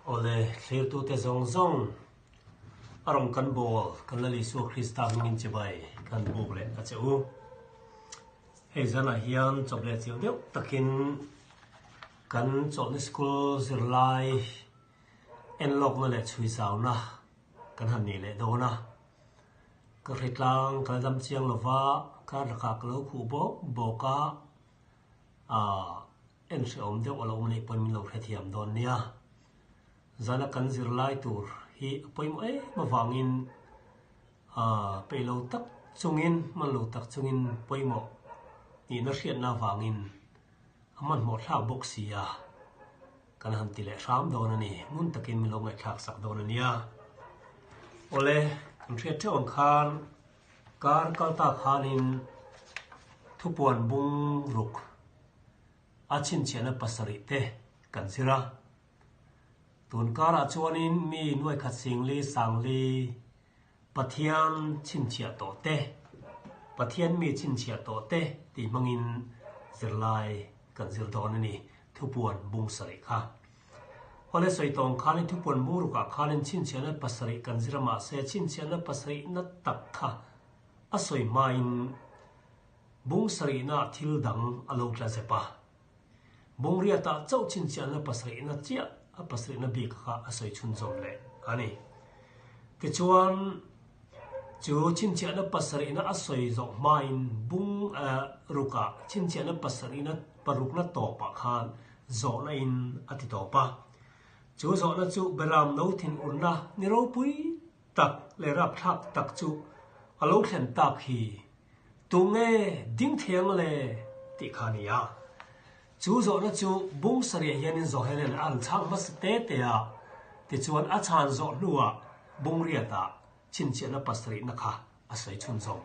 Awle, thlirtute zawng zawng a rawn kan bawl kan Lal Isua Krista hmingin chibai kan buk leh a che u. Hei zanah hian chawp leh chilh deuh takin kan chawlhni school zirlai enlawkna leh chhuizauna kan han nih leh dawn a. Ka hritlang ka la dam chiang lova, kar lakah ka lo khuh bawk bawk a, aah en hrehawm deuh a lo awm anih pawn min lo hrethiam dawn nia. Zana kan zirlai tur hi a pawimawh em avangin aah peih lo tak chungin, hman lo tak chungin pawimawh nihna hriatna avangin a hmanhmawh thlak bawk si a. Kan han ti leh hram dawn a ni, ngun takin min lo ngaihthlak sak dawn a nia. Awle, kan hriat theuh ang khan kar kal ta khanin thupuan bung ruk a chhinchhiahna pasarih te kan zir a. Tun karah chuanin mi nuaikhat singli sangli Pathian chhinchhiah tawh te, Pathian mi chhinchhiah tawh te tih hmangin zirlai kan zir dawn a ni, thupuan bung sarih kha. Awle sawi tawng khanin thupuan bung rukah khanin chhinchhiahna pasarih kan zir a mahse chhinchhiahna pasarihna tak kha a sawi hmain bung sarihnaah thil dang a lo tla zep a. Bungriatah chauh chhinchhiahna pasarihna chiah a pasarihna bik kha a sawi chhunzawm leh a ni. Tichuan, chu chhinchhiahna pasarihna a sawi zawh hmain bung rukah chhinchhiahna pasarihna parukna tawpah khan zawhna in a ti tawp a. Chu zawhna chu Beram no thinurna ni ropui tak leh rapthlak tak chu a lo thlen tak hi. Tunge ding thiang le? tih kha a ni a. Chu zawhna chu bung sarih hianin Zohelen a an chhang hmasa te te a, tichuan a chhan zawh hnuah bung riatah chhinchhiahna pasarihna kha a sawi chhunzawm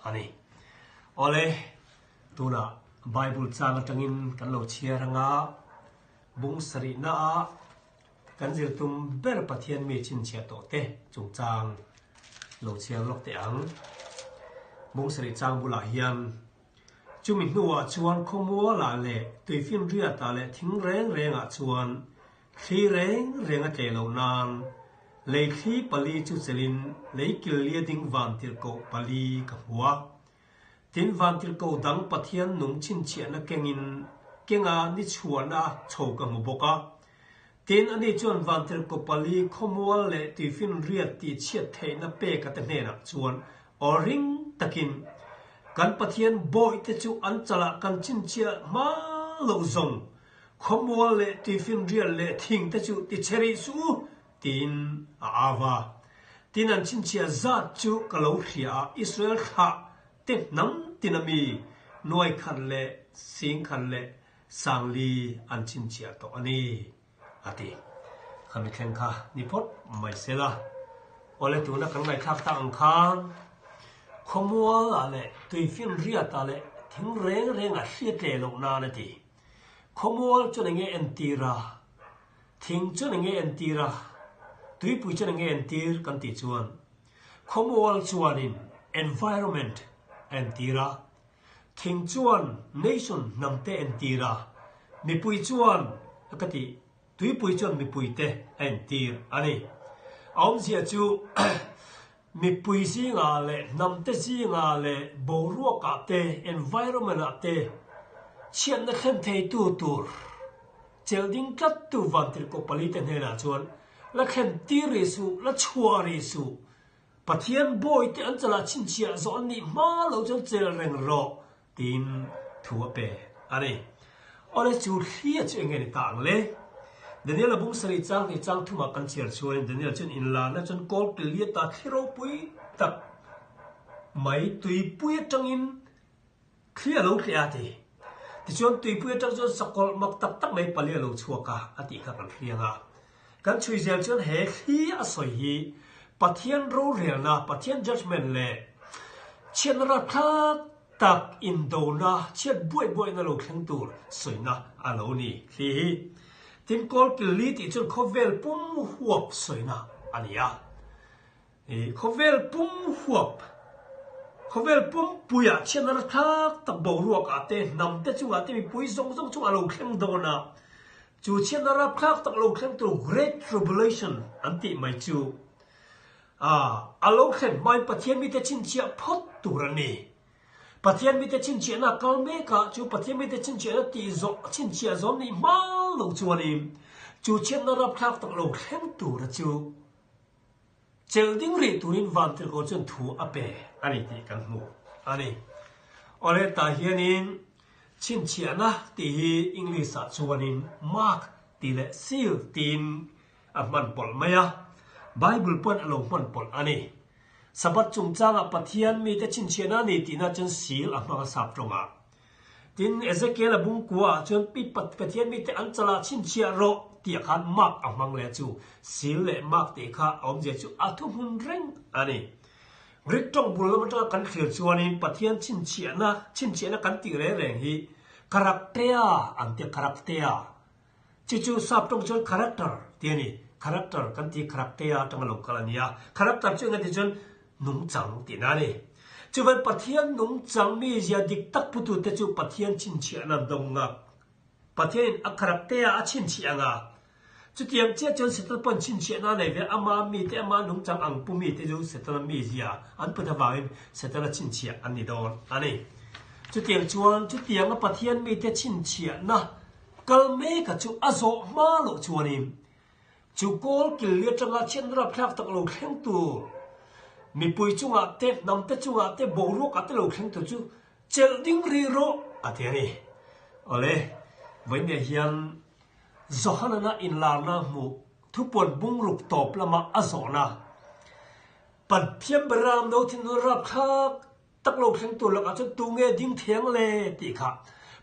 a ni. Awle, tunah Bible chang atangin kan lo chhiar anga bung sarihnaah Kan zirtum ber Pathian mi chhinchhiah tawh te chungchang lo chhiar lawk teh ang. Bungsarih chang bulah hian chumi hnuah chuan khawmualah leh tuifinriatah leh thing reng rengah chuan thli reng reng a tleh loh nan lei thli pali chu chelin lei killia ding vantirhkoh pali ka hmu a. Tin, vantirhkoh dang Pathian nung chhinchhiahna kengin kenga ni chhuahna chho ka hmu bawk a. Tin, ani chuan vantirhkoh pali khawmual leh tuifinriat tihchhiat theihna peka te hnenah chuan aw ring takin, Kan Pathian bawihte chu an chalah kan chhinchhiah hma loh zawng, khawmual leh tuifinriat leh thingte chu tichhe rih suh u, Tiin a au a. Tin an chhinchhiah zat chu ka lo hria a, Israel thlah te hnam tina mi nuai khat leh sing khat leh sangli an chhinchhiah tawh a ni, a ti. Khami thleng kha ni phawt mai se la. Awle tuna kan ngaihthlak tak ang khan khawmualah leh tuifinriatah leh thing reng rengah hriat leh loh nan a ti. Khawmual chuan enge entir a? Thing chuan enge entir a, tuipui chuan enge entir kan tih chuan khawmual chuanin environment a entir a, thing chuan nation hnam te entir a, mipui chuan ka tih tuipui chuan mipui te a entir a ni. A awmzia chu mipui zingah leh hnam te zingah leh boruakah te environment ah te chhiatna thlen theitu tur Chelh ding tlattu Vantirhkoh palite hnenah chuan, La thlen tir rih suh, la chhuah rih suh. Pathian bawite an chalah chhinchhiah zawh an nih hma lo chuan chelh reng rawh, tiin thu a pe a ni. Awle chu thlia chu enge ni ta ang le? Daniel-a bung sarih chang hnih chang thumah kan chhiar chuanin Daniel chuan inlarna chuan kawl kiliata thli ropui tak mai tuipui atangin Thli a lo tleh a ti. Tichuan tuipui atang chuan sakawlh mak tak tak mai pali a lo chhuak a, a tih kha kan hriang a. Kan chhui zel chuan he thli a sawi hi Pathian rorelna, Pathian judgement leh chhiatna rapthlak tak indona, chhiat buaih buaihna lo thleng tur sawina a lo ni thli hi. Tin, kawlkil li tih chuan khawvel pum huap sawina a ni a. I khawvel pum huap, khawvel pumpuiah chhiatna rathlak tak boruakah te, hnam te chungah te, mipui zawng zawng chungah a lo thleng dawn a. Chu chhiatna rapthlak tak lo thleng tur Great Tribulation an tih mai chu a lo thlen hmain Pathian mite chhinchhiah phawt tur a ni. Pathian mite chhinchhiahna a kal mek a, chu Pathian mite chhinchhiahna tih zawh chhinchhiah zawm nih hma lo chuanin chu chhiatna rapthlak tak lo thleng tura chu chelh ding rih turin Vantirhkoh chuan thu a pe a ni tih kan hmu a ni. Awle tah hianin chhinchhiahna tih hi English ah chuanin mark tih leh seal tiin a hman pawlh mai a, Bible pawn a lo hman pawlh a ni. Sabbath chungchangah Pathian mite chhinchhiahna a ni tihna chuan sil a hmang a sap tawngah. Tin, Ezekiel a bungkua ah chuan pi Pathian mite an chalah chhinchhiah rawh tih ah khan mark a hmang leh chu sil leh mark tih kha a awmzia chu a thuhmun reng a ni. Greek tawng bul lam atanga kan thlir chuanin Pathian chhinchhiahna chhinchhiahna kan tih reng reng hi karaktea an tia karaktea. Chu chu sap tawng chuan character tih a ni. Character kan tih karaktea atanga lo kal a ni a. Character chu engati chuan nungchang tihna a ni. Chuvan Pathian nungchang mizia dik tak putute chu Pathian chhinchhiahna an dawng a. Pathianin a karaktea a chhinchhiah ang a. Chutiang chiah chuan Setana pawn chhinchhiahna a nei ve a, ama mite, ama nungchang ang pu mite chu Setana mizia an put avangin Setana chhinchhiah an ni dawn a ni. Chutiang chuan chutianga Pathian mite chhinchhiahna Kal meka chu a zawh hma loh chuanin chu kawl kil atanga chhiatna rapthlak tak lo thleng tur, mipui chungah te, hnam te chungah te, boruakah te lo thleng tur chu chelh ding rih rawh a ti a ni. Awle, vawiinah hian Johanana inlarna hmuh thupuan bungruk tawp lama a zawhna Pathian Beram no thinur rapthlak Tak lo thleng tur lakah chuan tu nge ding thiang le tih kha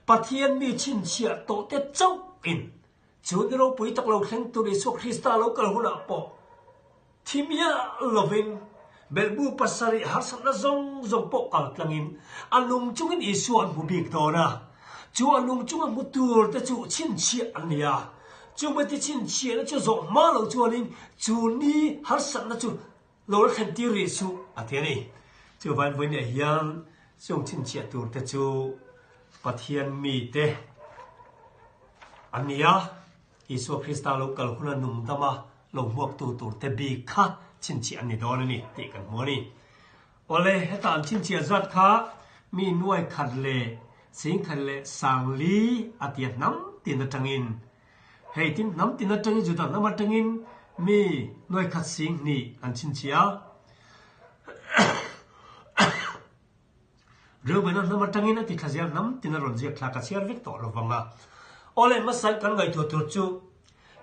Pathian mi chhinchhiah tawh te chauh in chu ni ropui tak lo thleng tur Isua Krista lo kal hunah pawh thi miah lovin belhbu pasarih harsatna zawng zawng pawh kal tlangin a nung chungin Isua an hmu bik dawn a, chu a nung chunga hmu tur te chu chhinchhiah an ni a, chu mite chhinchhiahna chu zawh hma lo chuanin chu ni harsatna chu Lo la thlen tir rih suh a ti a ni. Chuvain vawiinah hian chung chhinchhiah tur te chu Pathian mite an ni a, Isua Krista lo kal huna nungdama lo hmuaktu tur te bik kha chhinchhiah an ni dawn a ni tih kan hmu a ni. Awle, heta an chhinchhiah zat kha mi nuai khat leh singkhat leh sangli a tia hnam tin atangin Hei tin hnam tin atangin Juda hnam atangin mi nuai khat sing hnih an chhinchhiah a. Reubena hnam atangin a ti thla zel hnam tin a rawn ziak thla ka chhiar vek tawh lo vang a. Awle hmasa kan ngaihtuah tur chu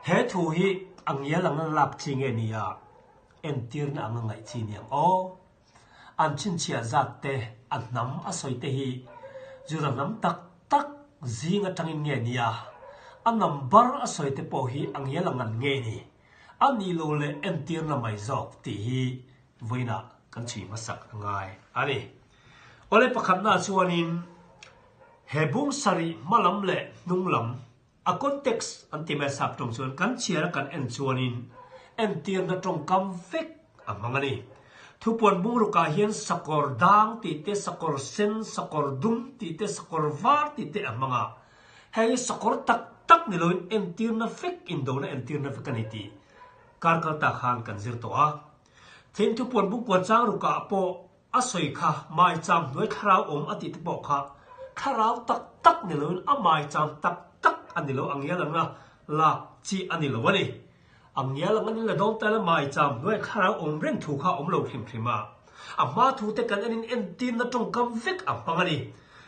he thu hi a ngial anga lak chi nge ni a, entirna anga ngaih chi ni ang aw. An chhinchhiah zat te, a hnam a sawi te hi Juda hnam tak tak zing atangin nge nia, a number a sawi te pawh hi a ngial a ngan nge ni, a nih lo leh entirna mai zawk tih hi vawiinah kan chhui hmasak a ngai a ni. Awle pakhatna chuanin he bung sarih hma lam leh hnung lam A context an ti mai sap tawng chuan kan chhiar a kan en chuanin entirna tawngkam vek a hmang a ni. Thupuan bungrukah hian sakawr dang tih te, sakawr sen, sakawr dum tih te, sakawr var tih te a hmang a. Heng hi sakawr tak tak ni loin entirna vek, indona entirna vek a ni tih kar kal ta khan kan zir tawh a. Tin, thupuan bungkua chang rukah pawh A sawi kha maicham hnuai thlarau awm a tih te pawh kha thlarau tak tak ni loin a maicham tak tak a ni lo, a ngial anga lak chi a ni lo a ni. A ngial anga ni la dawn ta ila maicham hnuai thlarau awm reng thu kha a awm lo hrim hrim a. A hma thu te kan enin entirna tawngkam vek a hmang a ni.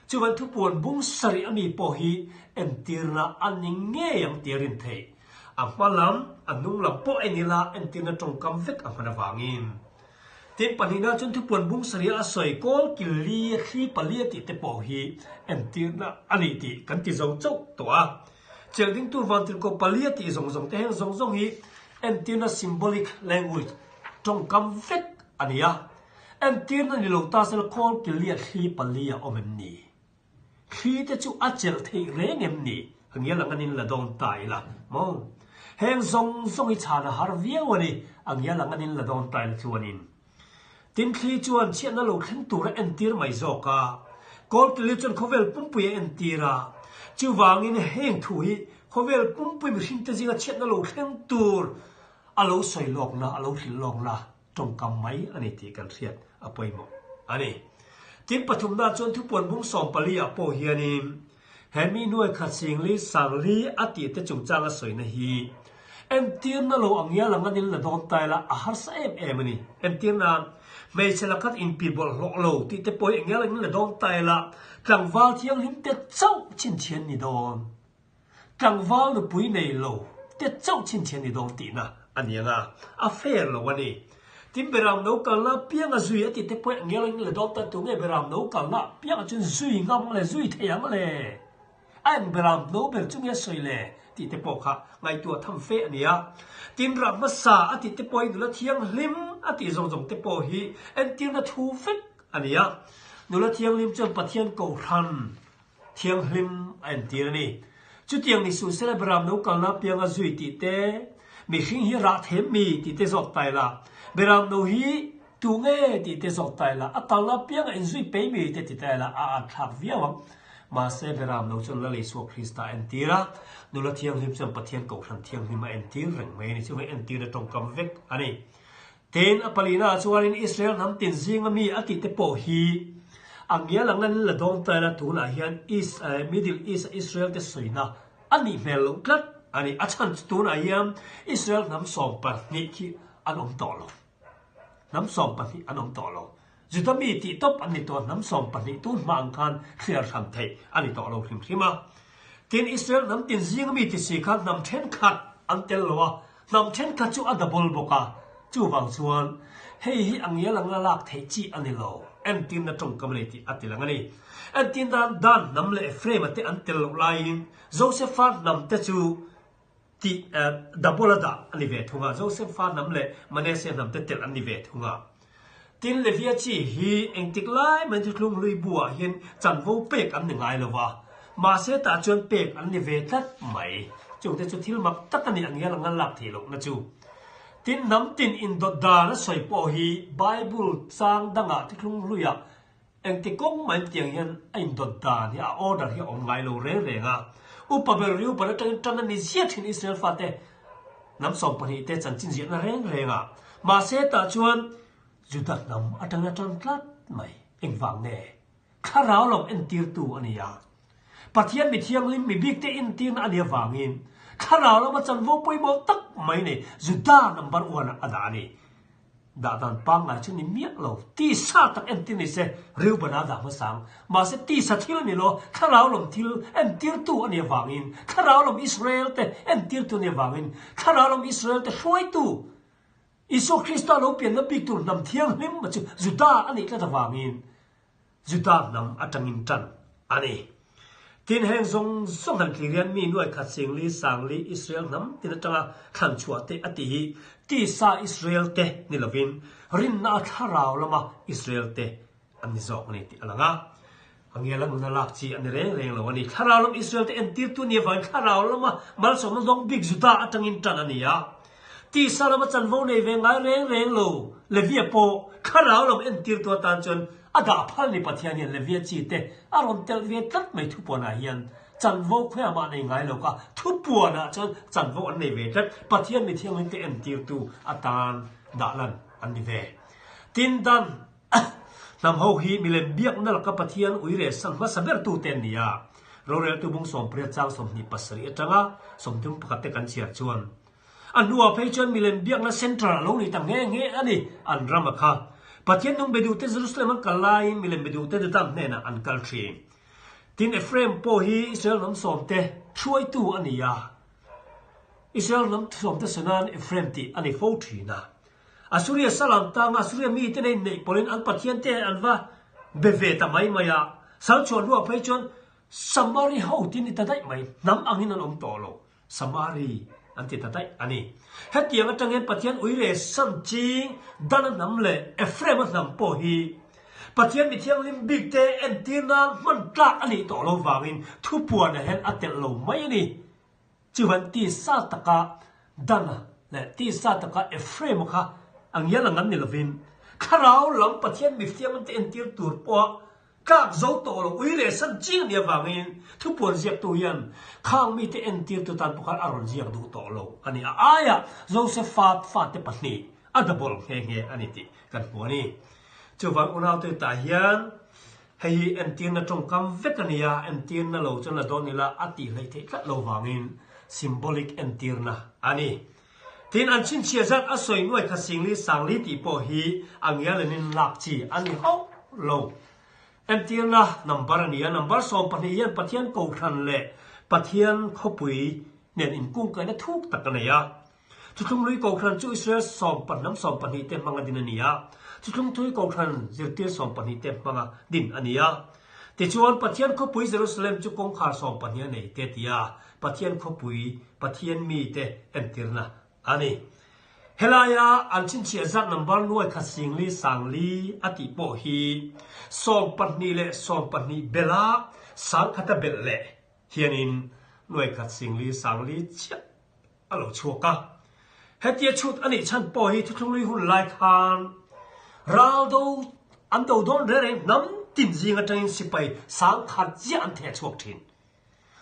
Chuvan thupuan bung sarih a mi pawh hi entirna a ni ngei ang tih a rin theih. A hma lam, a hnung lam pawh en ila entirna tawngkam vek a hman avangin. Tin, pahnihna chuan thupuan bung sarih a sawi kawl kil li a thli pali a tih te pawh hi entirna a ni tih kan ti zo chauh tawh a. Chelh ding tur vantirhkoh pali a tih zawng zawng te heng zawng zawng hi entirna symbolic language tawngkam vek a ni a. Entirna ni lo ta sela kawl kil li a thli pali a awm em ni? Thli te chu a chelh theih reng em ni? A ngial ang anin la dawn ta ila maw? Heng zawng zawng hi chhan a har viau a ni, a ngial ang anin la dawn ta ila chuanin. Tin thli chuan chhiatna lo thleng tur a entir mai zawk a, Kawlkili chuan khawvel pumpui a entir a, chuvangin heng thu hi. Khawvel pumpui mihringte zinga chhiatna lo thleng tur a lo sawi lawkna, a lo hrilh lawkna tawngkam mai a ni tih kan hriat a pawimawh a ni. Tin, pathumna chuan thupuan bung 14 ah pawh hianin he mi hnuai khat singli sangli a tih te chungchang a sawina hi entirna lo ang ngial ang an in la dawn tai la a harsa em em a ni. Entirna, hmeichhe lakhat inpi bawlhhlawh lo tih te pawh hi ngial ang in la dawn tai la tlangval thianghlim te chauh chhinchhian ni dawn. Tlangval nupui nei lo te chauh chhinchhian ni dawn tihna a ni ang a, a fair lo a ni. Tin, Beram no kalna pianga zui a tih te pawh ngial ang le dawn tan tu nge Beram no kalna pianga chuan zui ngam le, zui thei ang le? A eng Beram no ber chu nge sawi le? tih te pawh kha ngaihtuah tham fe a ni a. Tin, rah hmasa a tih te pawh hi nula thianghlim a tih zawng zawng te pawh hi entirna thu vek a ni a. Nula thianghlim chuan Pathian kohhran Thianghlim a entir a ni. Chutiang ni suh sela Beram no kalna pianga zui tih te, mihring hi rah them mi tih te zawk tai la, Beram no hi tu nge tih te zawk tai la, a kalna pianga inzui pei mi te ti tai la, a at thlak viau ang. Mahse Beram no chuan Lal Isua Krista a entir a, nula thianghlim chuan Pathian Kohhran thianghlim a entir reng mai a ni. Chuvang entirna tawngkam vek a ni. Tin, a palina chuanin Israel hnam tin zinga mi a tih te pawh hi a ngial ang an la dawng ta ila tunah hian East, Middle East a Israel te sawina a nih hmel loh tlat a ni. A chhan chu tunah hian Israel hnam 12 khi an awm tawh lo. Hnam 12 an awm tawh lo. Juda mi tih tawp an ni tawh a, hnam 12 tun hma ang khan thliar hran theih a ni tawh lo hrim hrim a. Tin, Israel hnam tin zinga mi ti si khan hnam thenkhat an tel lo a, Hnam thenkhat chu a double bawk a, chuvang chuan hei hi a ngial anga lak theih chi a ni lo. Entirna tawngkam lei tih a ti lang a ni. Entir nan Dan hnam leh Ephraim-a te an tel loh laiin Joseph-a hnam te chu tih double a dah a ni ve thung a, Joseph-a hnam leh Manasseh hnam te telh an ni ve thung a. Tin, Levia chi hi engtik lai mai thuthlung hlui buah hian chanvo pek an ni ngai lo va, mahse tah chuan pek an ni ve tlat mai. Chungte chu thil mak tak a nih ang hian a ngan lak theih lohna chu. Tin, hnam tin indawt dan a sawi pawh hi Bible chang dangah thuthlung hluiah engti kawng mai tiang hian a indawt dan hi a order hi a awm ngai lo reng reng a. Upa ber Reuben atangin tan a ni ziah thin Israel fate hnam 12 te chanchin ziahna reng reng a. Mahse tah chuan Juda hnam atanga tan tlat mai engvang nge? Thlarau lo entirtu a ni a. Pathian mi thianghlim mi bikte entirna a nih avangin thlarau lama chanvo pawimawh tak mai nei Juda number one ah a dah a ni. Dah dan pangngai chu ni miah lo. Tisa tak entir ni se Reuben-a dah hmasa ang. Mahse tisa thil a ni lo, thlarau lam thil entirtu a nih avangin, thlarau lam Israel te entirtu a nih avangin, thlarau lam Israel te hruaitu Isua Krista lo pianna bik tur hnam thianghlim chu Juda a nih tlat avangin Juda hnam atangin tan a ni. Tin, heng zawng zawng han tlir hian mi nuai khat singli sangli Israel hnam tin atanga thlan chhuah te a tih hi tisa Israel te ni lovin rinna a thlarau lama Israel te an ni zawk a ni tih a lang a. A ngial a nuna lak chi a ni reng reng lo a ni. Thlarau lam Israel te entirtu nia vangin thlarau lama malsawmna dawng bik Juda atangin tan a ni a. Tisa lama chanvo nei ve ngai reng reng lo Levia pawh thlarau lam entirtu atan chuan a dah phal ni Pathian hian Levia chi te a rawn telh ve tlat mai thupuanah hian chanvo khawiah mah nei ngai lo kha thupuanah chuan chanvo an nei ve tlat Pathian mi thianghlim te entirtu atan dah lan an ni ve. Tin dan Hnam ho hi milem biakna laka Pathian ui reh sang hmasa ber tute an ni a. Roreltu bung 80 chang 27 atanga 31 te kan chhiar chuan a hnuah phei chuan milem biakna centre a lo ni ta nghe nghe a ni an ram a kha. Pathian nung be duhte Jerusalem an kal laiin milem be duhte Juda hnenah an kal thin. Tin Ephraim pawh hi Israel hnam sawmte hruaitu a ni a. Israel hnam sawmte sawinan Ephraim tih a ni fo thin a. Assuria salam tanga Assuria mite nei neih pawlin an pathiante an va be ve ta mai mai a, sal chhuah hnuah phei chuan Samari ho tin ni ta daih mai, hnam angin an awm tawh lo, Samari an ti ta daih a ni. Hetiang atangin Pathian uire san ching Dana hnam leh Ephraim-a hnam pawh hi Pathian mi thianghlim bikte entir nan hman tlak a nih tawh lo vangin thupuanah hian a telh lo mai a ni. Chuvan tisa taka Dana leh tisa taka Ephraim-a kha a ngial ang an ni lovin, thlarau lam Pathian mithiam te entir tur pawha Tlak zo tawh lo ui leh san chiang nia vangin thupuan ziaktu hian khang mite entirtu tan pawh khan a rawn ziak duh tawh lo a ni. A aiah Josefa fate pahnih a double nghe nghe a ni tih kan hmu a ni. Chuvang unaute tah hian hei hi entirna tawngkam vek a ni a, entirna lo chuan la dawn ila a tih hleih theih tlat lo vangin symbolic entirna a ni. Tin, an chhinchhiah zat a sawi nuai kha Singli Sangli tih pawh hi a ngialenin lak chi a ni hauh lo. Entirna number a ni a, number 12 hian Pathian Kohhran leh Pathian khawpui nen inkungkaihna thuk tak a nei a. Thuthlung Lui Kohhran chu Israel sawmpahnam 12 te hmanga din a ni a, Thuthlung Thui Kohhran zirtir 12 te hmanga din a ni a. Tichuan, Pathian khawpui Jerusalem chu kawngkhar 12 a nei te ti a, Pathian khawpui, Pathian mite entirna a ni. Helaia an chhinchhiah zat number nuai khat singli sangli a tih pawh hi 12 leh 12 bela sangkhata belh leh hianin nuai khat singli sangli chiah a lo chhuak a. Hetia chhut a nih chhan pawh hi thuthlunglui hun lai khan raldo an do dawn reng reng hnam tin zing atangin sipai sangkhat chiah an theh chhuak thin.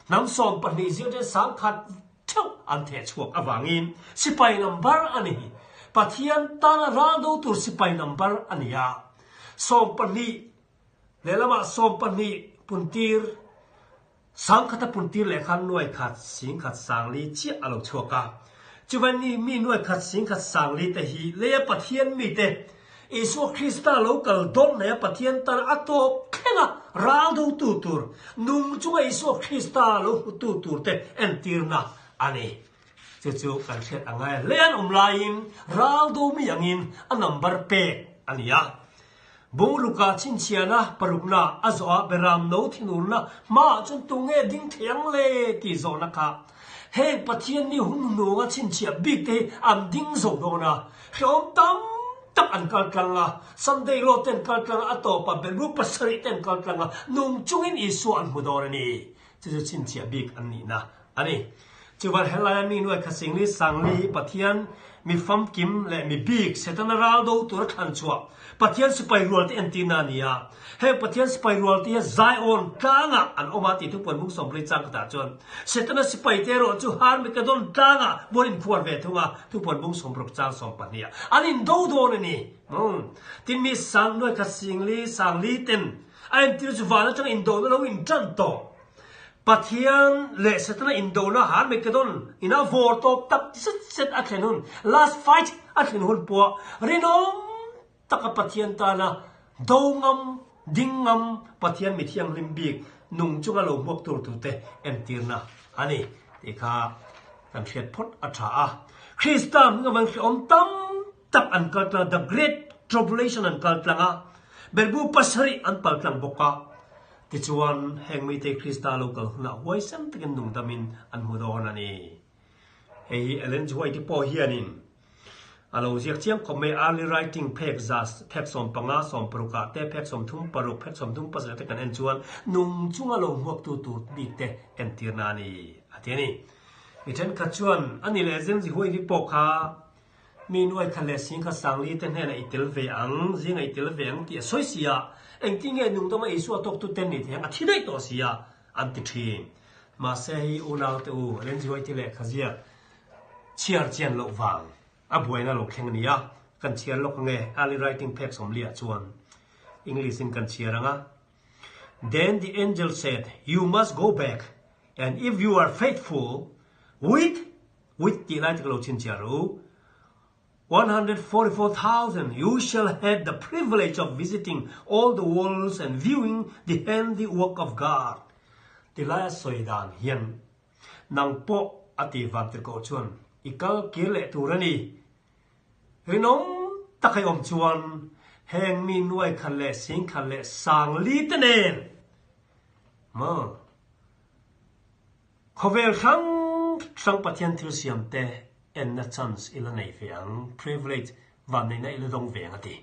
Hnam 12 zirtir 10,000 theuh an theh chhuak avangin sipai number a ni. Pathian tana ral do tur sipai number a ni a. 12 lehlamah 12 puntir, 10,000 a puntir leh khan nuai khat 10,000 sangli chiah a lo chhuak a. Chuvan ni mi nuai khat 10,000 sangli te hi leia Pathian mite Isua Krista lo kal dawn hnaih a Pathian tan a tawp thleng a ral dotu tur, nung chunga Isua Krista lo hmutu tur te entirna a ni. Chu chu kan hriat a ngai a, hlei an awm laiin ral do mi angin a number pek a ni a. Bungrukah chhinchhiahna parukna a zawh a Beram no thinurna hmaah chuan tunge ding thei ang le tih zawhna kha heng Pathian mi hun hnunga chhinchhiah bik te hi an ding zo dawn a, hrehawm tam tak an kal tlang a, Sunday law te an kal tlang a, a tawpah Belbu pasarih te an kal tlang a, nung chungin Isua an hmu dawn a ni. Chu chu chhinchhiah bik an nihna a ni. Chuvan helaia mi nuai kha Singli Sangli hi Pathian mi famkim leh mi bik Setana ral do tura thlan chhuah Pathian sipai rual te entirna a ni a. Heng Pathian sipai rual te hi Zion tlangah an awm a tih thupuan bung sawmrei chang khatah chuan Setana sipai te erawh chu Harmagedon tlangah buan inkhuar ve thung a, thupuan bung 60 chang 12 ah an indo dawn a ni. Tin mi sang nuai kha Singli Sangli ten a entir chu van atanga indona lo intan tawh. Pathian leh Setana indona Harmagedon ina vawr tawp tak zet zet a thlen hun, last fight a thlen hun pawh rinawm taka Pathian tana do ngam, ding ngam Pathian mi thianghlim bik nung chunga lo hmuak tur tute entirna a ni tih kha kan hriat phawt a tha a. Krista hming avang hrehawm tam tak an kal tlang a, the great tribulation an kal tlang a, Berhbu pasarih an pal tlang bawk a. Tichuan, heng mite Krista lo kal hunah huaisen takin nungdamin an hmu dawn a ni. Hei hi Ellen G. White-i pawh hianin a lo ziak chiang khawp mai, Early Writing phek za, phek 15, 60 ah te, phek 36, phek 37 te kan en chuan nung chunga lo hmuaktu tur bikte entirna a ni, a ti a ni. Mi thenkhat chuan, A ni leh Ellen G. White-i pawh kha Mi nuai khat leh 10,000 sangli te hnenah i tel ve ang, zingah i tel ve ang tih a sawi si a, engtin nge nungdama Isua tawktu ten ni thei ang, a thi daih tawh si a, an ti thin. Mahse hei unaute u, Ellen G. White lehkha ziak chhiar chian loh vang a buaina lo thleng a ni a, kan chhiar lawk ange, Early Writing phek sawmliah chuan English in kan chhiar ang a. Then the angel said, You must go back, and if you are faithful with With tih lai te ka lo chhinchhiah rawh u. 144,000 You shall have the privilege of visiting all the worlds and viewing the handiwork of God ti lai a sawi dan hian nang pawh a ti van tirhkoh chuan i kal kir leh tur a ni. Rinawm tak i awm chuan heng mi nuai khat leh 10,000 leh sangli te nen maw Khawvel hrang hrang Pathian thil siam te enna chance i la nei ve ang, privilege, vanneihna i la dawng ve ang a ti.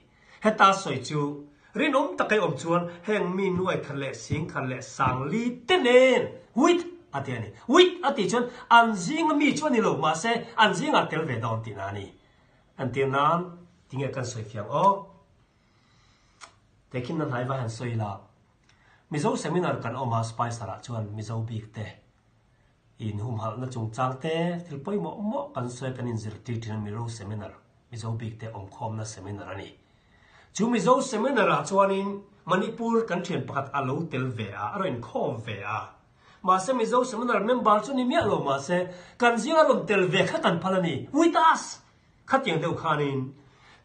Heta sawi chu rinawm tak ei awm chuan heng mi nuai khat leh 10,000 leh sangli te nen with a ti a ni. With a tih chuan an zinga mi chu a ni lo, mahse an zingah tel ve dawn tihna a ni. Entir nan tinge kan sawi fiang aw? Tehkhinna hnai vai han sawi la. Mizo seminar kan awm a Spicer ah chuan Mizo bik te in humhalhna chungchang te thil pawimawh mawh kan sawi kan inzirtir thin a Miro seminar Mizo bik te awmkhawmna seminar a ni. Chu Mizo seminar ah chuanin Manipur kan thian pakhat a lo tel ve a, a rawn inkhawm ve a. Mahse Mizo seminar member chu ni miah lo mahse kan zinga rawn tel ve kha kan phal a ni. With us! Khatiang deuh khanin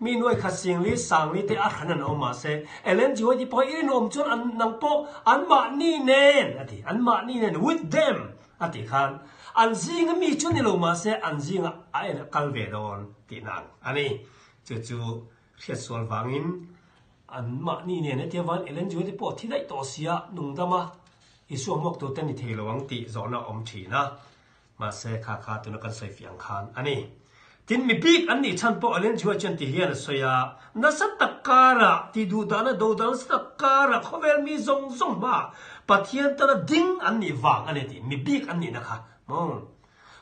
mi nuai khat Singli, Sangli te a hran an awm mahse Ellen G. White pawh i rinawm chuan an nang pawh anmahni nen a ti, anmahni nen, with them, a tih khan an zinga mi chu ni lo mahse an zinga a en a kal ve dawn tihna ang a ni. Chu chu hriatsual vangin anmahni nen hetia van Ellen G. White pawh thi daih tawh sia nungdama Isua hmuak tur te ni thei lo ang tih zawhna a awm thin a. Mahse, kha kha tuna kan sawi fiah ang khan a ni. Tin, mi bik an nih chhan pawh Ellen G. White chuan ti hian a sawi a, Nasa tak karah, ti duh dahna do dahna nasa tak karah khawvel mi zawng zawng hmaah Pathian tana ding an nih vang a ni tih, mi bik an nihna kha maw?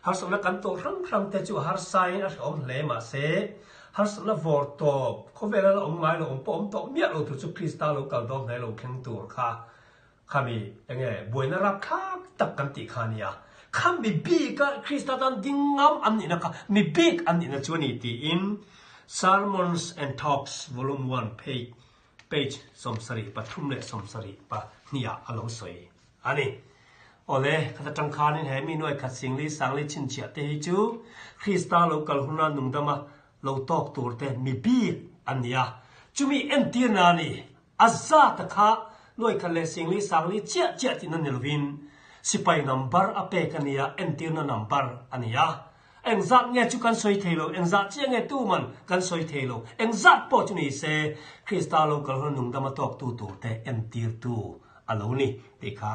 Harsatna kan tawh hrang hrang te chu a harsain a hrehawm hle mahse, harsatna vawr tawp, khawvela la awm ngai lo, awm pawh awm tawh miah lo tur chu Krista lo kal dawn hnai lo thleng tur kha Khami enge buaina rapthlak tak kan tih kha a nia. Kha mi bik a Krista tan ding ngam an nihna kha mi bik an nihna chu a ni tiin Sermons and Talks Volume One page page 73 leh 72 ah a lo sawi a ni. Awle, khata tang khanin he mi nuai khat singli sangli chhinchhiah te hi chu Krista lo kal huna nungdama lo tawk tur te mi bik an ni a. Chumi entirna a ni. A zat a kha nuai khat leh singli sangli chiah chiah tihna ni lovin sipai number a pek a nia, entirna number a ni a. Engzat nge chu kan sawi thei lo, engzat chiah nge tuman kan sawi thei lo, engzat pawh chu ni se Krista lo kal huna nungdama tawktu turte entirtu a lo ni tih kha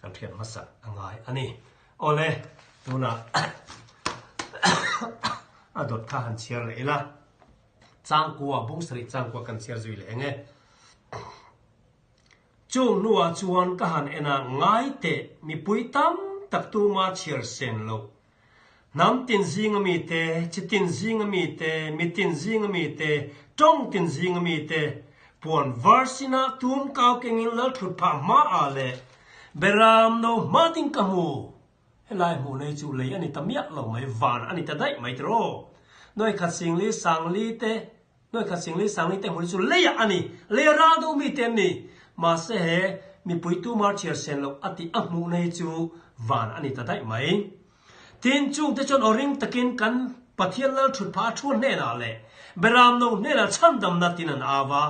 kan hriat hmasak a ngai a ni. Awle, tunah a dawt kha han chhiar leh ila. Changkua, bung sarih changkua kan chhiar zui leh eng e. Chung hnuah chuan ka han en a, ngai teh, mipui tam tak tuma chhiar sen loh. Hnam tin zinga mite, chi tin zinga mite, mi tin zinga mite, tawng tin zinga mite, puan var sinah tum kau kengin lal thut phah hmaah leh beram no hma ding ka hmu. Helai hmuh nei chu lei a ni ta miah lo mai, van a ni ta daih mai tiraw. Nuai khat singli sangli te, nuai khat singli sangli te hmuh hi chu leiah a ni, lei a ral deuh mi te an ni. Mahse he mipui tumar chhiar sen loh a tih a hmuh na hi chu van a ni ta daih mai. Tin, chungte chuan aw ring takin kan Pathian lal thut phah a thu hnenah leh Beramno hnenah chhandamna tin an au a.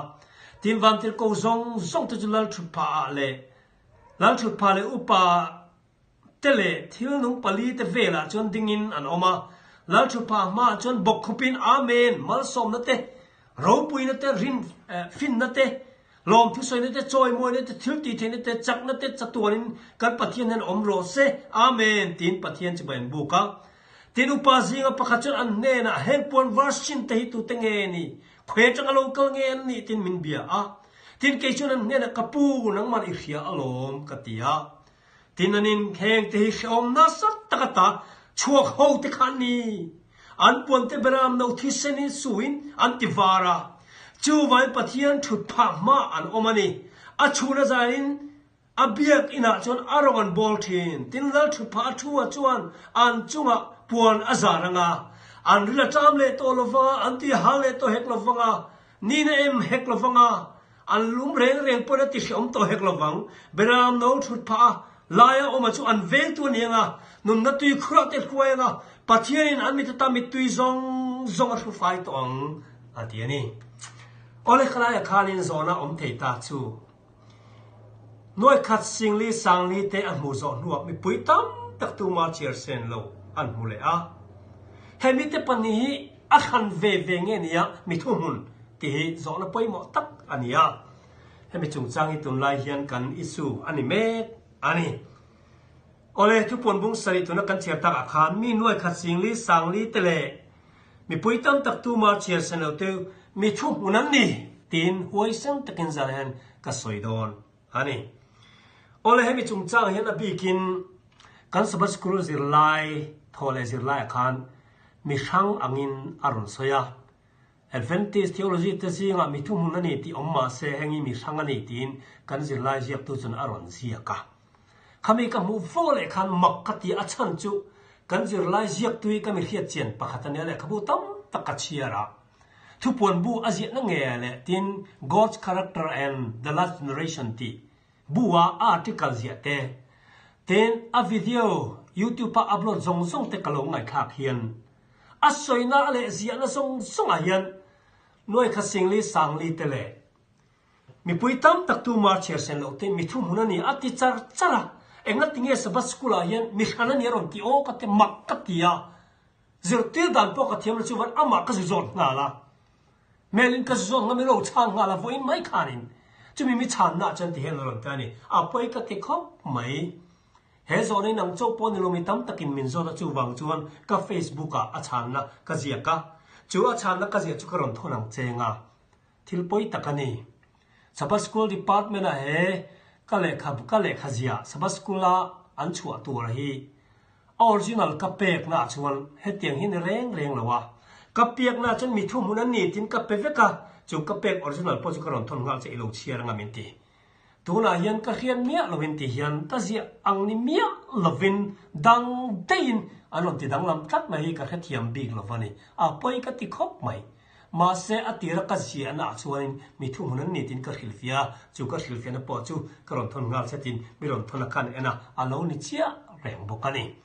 Tin, vantirhko zawng zawng te chu lal thut phah ah leh lal thut phah leh upa te leh thil nung pali te velah chuan dingin an awm a, Lalthupa hmaah chuan bawk khupin Amen, malsawmna te, ropuina te, rin finna te, lawmthusawina te, chawimawina te, thil tihtheihna te, chakna te chatuanin kan Pathian hian awm rawh se, Amen, tiin Pathian chibai an buk a. Tin, upa zinga pakhat chuan an hnenah, Heng puan version te hi tute nge ni? Khawi atanga lo kal nge an nih? tiin min bia a. Tin, kei chuan an hnenah, Ka pu, nangman i hria alawm, ka ti a. Tin an in heng te hi hrehawm nasa tak ata chhuak ho te kha an ni. An puan te beram no thisen in suin an ti var a. Chuvangin Pathian thut phah hma an awm a ni. A chhun a zain a biak inah chuan a rawng an bawl thin. Tin lal thut phah a thu ah chuan an chungah puan a zar ang a. An ril a ṭam leh tawh lo vang a, an tui a hal leh tawh hek lo vang a. Nina em hek lo vang a, an lum reng reng pawn a ti hrehawm tawh hek lo vang. Beram no thut phah a, laia awma chu an vengtu a ni ang a, nunna tui khurah te hruai ang a, Pathianin an mit ata mittui zawng zawng a hru fai tawh ang, a ti a ni. Awle khalaia khanin zawhna awm thei ta chu Nuai khat Singli Sangli te a hmuh zawh hnuah mipui tam tak tuma chhiar sen lo an hmu leh a. He mite pahnih hi a hran ve ve nge nia mi thuhmun tih hi zawhna pawimawh tak a ni a. Hemi chungchang hi tunlai hian kan issue a ni mek a ni. Awle, thupuan bung sarih tuna kan chhiar takah khan mi nuai khat Singli Sangli te leh mipui tam tak tuma chhiar sen lo te mi thuhmun an ni tiin huaisen takin zan hian ka sawi dawn a ni. Awle, hemi chungchang hian a bikin kan Sabbath School zirlai thaw leh zirlaiah khan mi hrang angin a rawn sawi a. Adventist theology te zingah mi thuhmun a ni tih awm mah se heng hi mi hrang a ni tiin kan zirlai ziaktu chuan a rawn ziak a. Khami ka hmuh vo leh khan mak ka ti a chhan chu kan zirlai ziaktu hi ka mi hriat chian pakhat a nia lehkhabu tam tak ka chhiar a. Thupuan bu a ziahna nge leh tin God's Character and the Last Generation tih bu a a article ziah te, tin a video YouTube a upload zawng zawng te ka lo ngaihthlak hian a sawina leh ziahna zawng zawngah hian Nuaikha Singli Sangli te leh Mipui tam tak tu mar chhiar sen loh te mi thuhmun a ni a ti char char a, engati nge Sabbath School ah hian mi hran a ni a rawn ti aw ka ti mak ka ti a, zirtir dan pawh ka thiam lo chuan amah ka zu zawt nghal a, mail in ka zu zawt ngam i lo chhang nghal a vawiin mai khanin chumi mi chhanna ah chuan ti hian a rawn ti a ni, a pawi ka ti khawp mai. He zawhna in ang chauh pawh ni lo mi tam takin min zawt a chuvang chuan ka Facebook ah a chhanna ka ziak a, chu a chhanna ka ziah chu ka rawn thawn ang cheng a. Thil pawi tak a ni. Sabbath School Department ah he ka lehkha ka lehkha ziah Sabbath School a an chhuah tur hi a original ka pek na ah chuan hetiang hi ni reng reng lo a. Ka piak na ah chuan mi thuhmun a ni tiin ka pe vek a, chu ka pek original pawh chu ka rawn thawn nghal che i lo chhiar anga min ti. Tunah hian ka hriat miah lovin ti hian ka ziah ang ni miah lovin dang daihin an rawn ti danglam tlat mai hi ka hrethiam bik lo va ni. A pawi ka ti khawp mai. Mahse a tira ka ziahna ah chuanin mi thuhmun an ni tiin ka hrilhfiah a, chu ka hrilhfiahna pawh chu ka rawn thawn nghal chetin mi rawn thawn a khan en a, a lo ni chiah reng bawk a ni.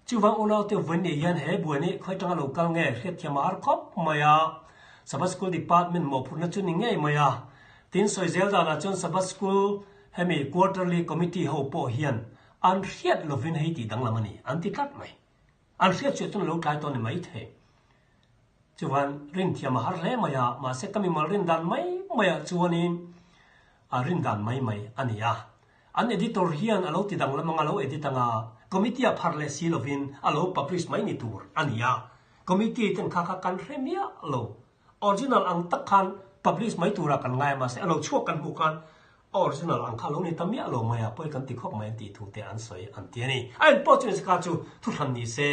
Chuvang unaute vawiin nih hian he buai nih khawi tanga lo kal nge hriatthiam a har khawp mai a, Sabbath School Department mawhphurhna chu ni ngei mai a. Tin sawi zel danah chuan Sabbath School hemi Quarterly Committee ho pawh hian an hriat lovin hei tih danglam a ni an ti tlat mai. An hriat chuah chuan a lo tlai tawh a ni maithei. Chuan rin thiam a har hle mai a, mahse ka mimal rin dan mai maiah chuanin a rin dan mai mai a ni a. An editor hian a lo ti danglam anga lo edit anga committee a phar leh si lovin a lo publish mai ni tur a ni a. Committee ten kha kha kan hre miah lo. Original ang tak khan publish mai turah kan ngai a mahse a lo chhuak kan hmuh khan a original ang kha a lo ni ta miah lo mai a, pawi kan ti khawp mai an tih thu te an sawi an ti a ni. A engpawh chu nise kha chu thuhran ni se.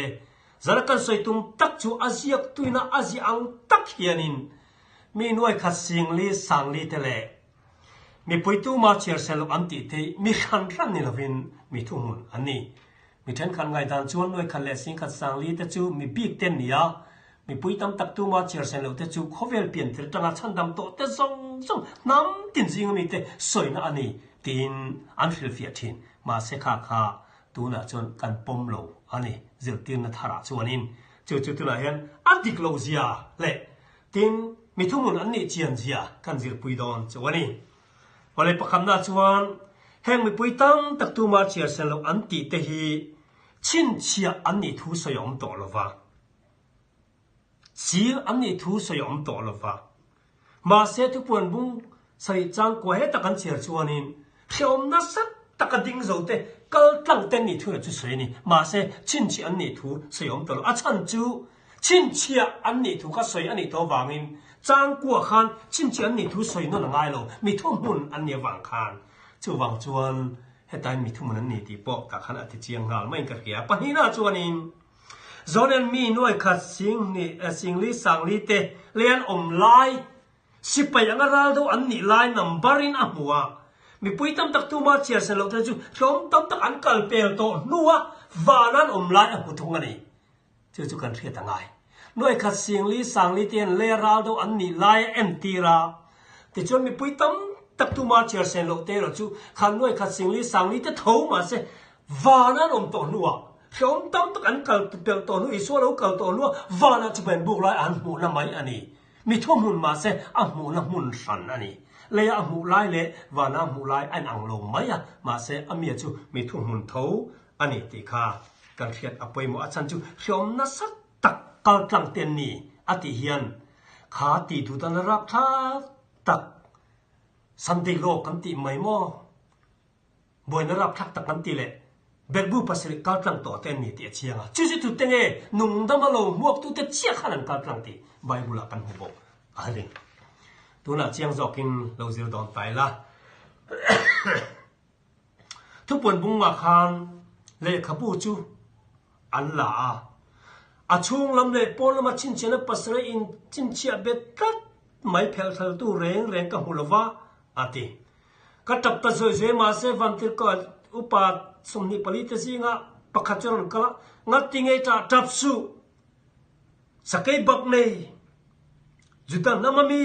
Zara kan sawi tum tak chu a ziak tuina a ziah ang tak hianin mi nuai khat singli sangli te leh Mipui tuma chhiar sel loh an tih theih mi hran hran ni lovin mi thuhmun an ni. Mi thenkhat ngaihdan chuan nuai khat leh singkhat sangli te chu mi bik te an ni a, mipui tam tak tuma chhiar sel loh te chu khawvel piantir tanga chhandam tawh te zawng zawng hnam tin zinga mite sawina a ni tiin an hrilhfiah thin. Mahse kha kha tunah chuan kan pawm lo a ni zirtirna tharah chuanin chu chu tunah hian a dik loh zia leh Tin, mi thuhmun an nih chian zia kan zirpui dawn chu a ni. Awle pakhatna chuan heng mipui tam tak tuma chhiar sen loh an tih te hi chhinchhiah an nih thu sawi a awm tawh lo va, chil an nih thu sawi a awm tawh lo va. Mahse thupuan bung sarih changkua heta kan chhiar chuanin hrehawm nasa taka ding zo te kal tlang te an nih thu erawh chu sawi a ni. Mahse chhinchhiah an nih thu sawi a awm tawh lo. A chhan chu Chhinchhiah an nih thu kha sawi a nih tawh avangin Changkua khan chhinchhiah an nih thu sawi nawn a ngai lo, mi thuhmun an nih avang khan. Chuvang chuan hetain mi thuhmun an ni tih pawh tah khan a ti chiang nghal maiin ka hria. Pahnihna chuanin Zonen mi nuai khat singhnih singli sangli te lei an awm lai sipai anga ral deuh an nih lai number in a hmu a, mipui tam tak tuma chhiar sen loh te chu hlawm tam tak an kal pel tawh hnua van an awm lai a hmu thung a ni. Chu chu kan hriat a ngai. Nuai khat Singli Sangli te hian lei ral deuh an nih lai a entir a. Tichuan mipui tam tak tuma chhiar sen loh te erawh chu khan nuai khat Singli Sangli te tho mahse van an awm tawh hnuah hrehawm tam tak an kal pelh tawh hnu Isua lo kal tawh hnuah vanah chu ban buk lai an hmuhna mai a ni. Mi thuhmun mahse a hmuhna hmun hran a ni. Leia a hmuh lai leh vana a hmuh lai a inang lo mai a, mahse a mia chu mi thuhmun tho A ni tih kha kan hriat a pawimawh a chhan chu hriawm nasa tak kal tlang te an ni a tih hian kha tih duh dan a rapthlak tak Sunday law kan tih mai maw buaina rapthlak tak kan tih leh berhbu pasarih kal tlang tawh te an ni tih a chiang a chu chu tute nge nungdama lo hmuak tute chiah khan an kal tlang tih Bible ah kan hmu bawk a ni. Tunah chiang zawkin lo zir dawn ta ila. Thupuan bungah khan lehkhabu chu an la a. A chhung lam leh pawn lama chhinchhiahna pasarih in chhinchhiah bet tlat mai phelh thleltu reng reng ka hmu lo va, a ti. Ka tap ta zawih zawih mahse Vantirhkoh upa 24 te zinga pakhat chu a rawn kal a, Ngati ngei tah tap suh! Sakei bak nei! Juda hnam ami!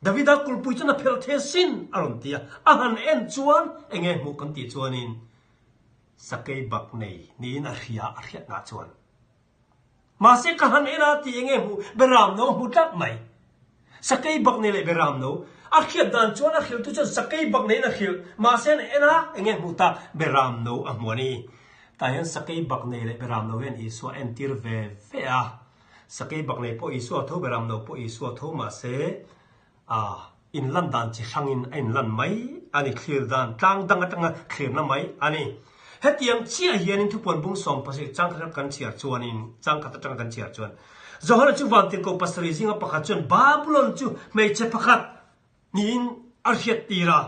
Davida kulhpui chuan a phelh thei asin! a rawn ti a. A han en chuan eng nge hmuh kan tih chuanin Sakei bak nei niin a hria a hriatna chuan. Mahse ka han en a tih enge hmuh Beram no hmu tlat mai. Sakei bak nei leh Beram no a hriat dan chuan a hrilhtu chuan sakei bak neiin a hrilh. Mahse an en a enge hmuh tak Beram no a hmu a ni. Tah hian sakei bak nei leh Beram no hian Isua a entir ve ve a. Sakei bak nei pawh Isua tho Beram no pawh Isua tho mahse A inlan dan chi hrangin a inlan mai a ni, thlir dan tlang dang atanga thlirna mai a ni. Hetiang chiah hianin thupuan bung 17 chang khat kan chhiar chuanin, chang khat atanga kan chhiar chuan, Johana chu vantirhkoh pasarih zinga pakhat chuan Babulon chu hmeichhe pakhat niin a hriat tir a.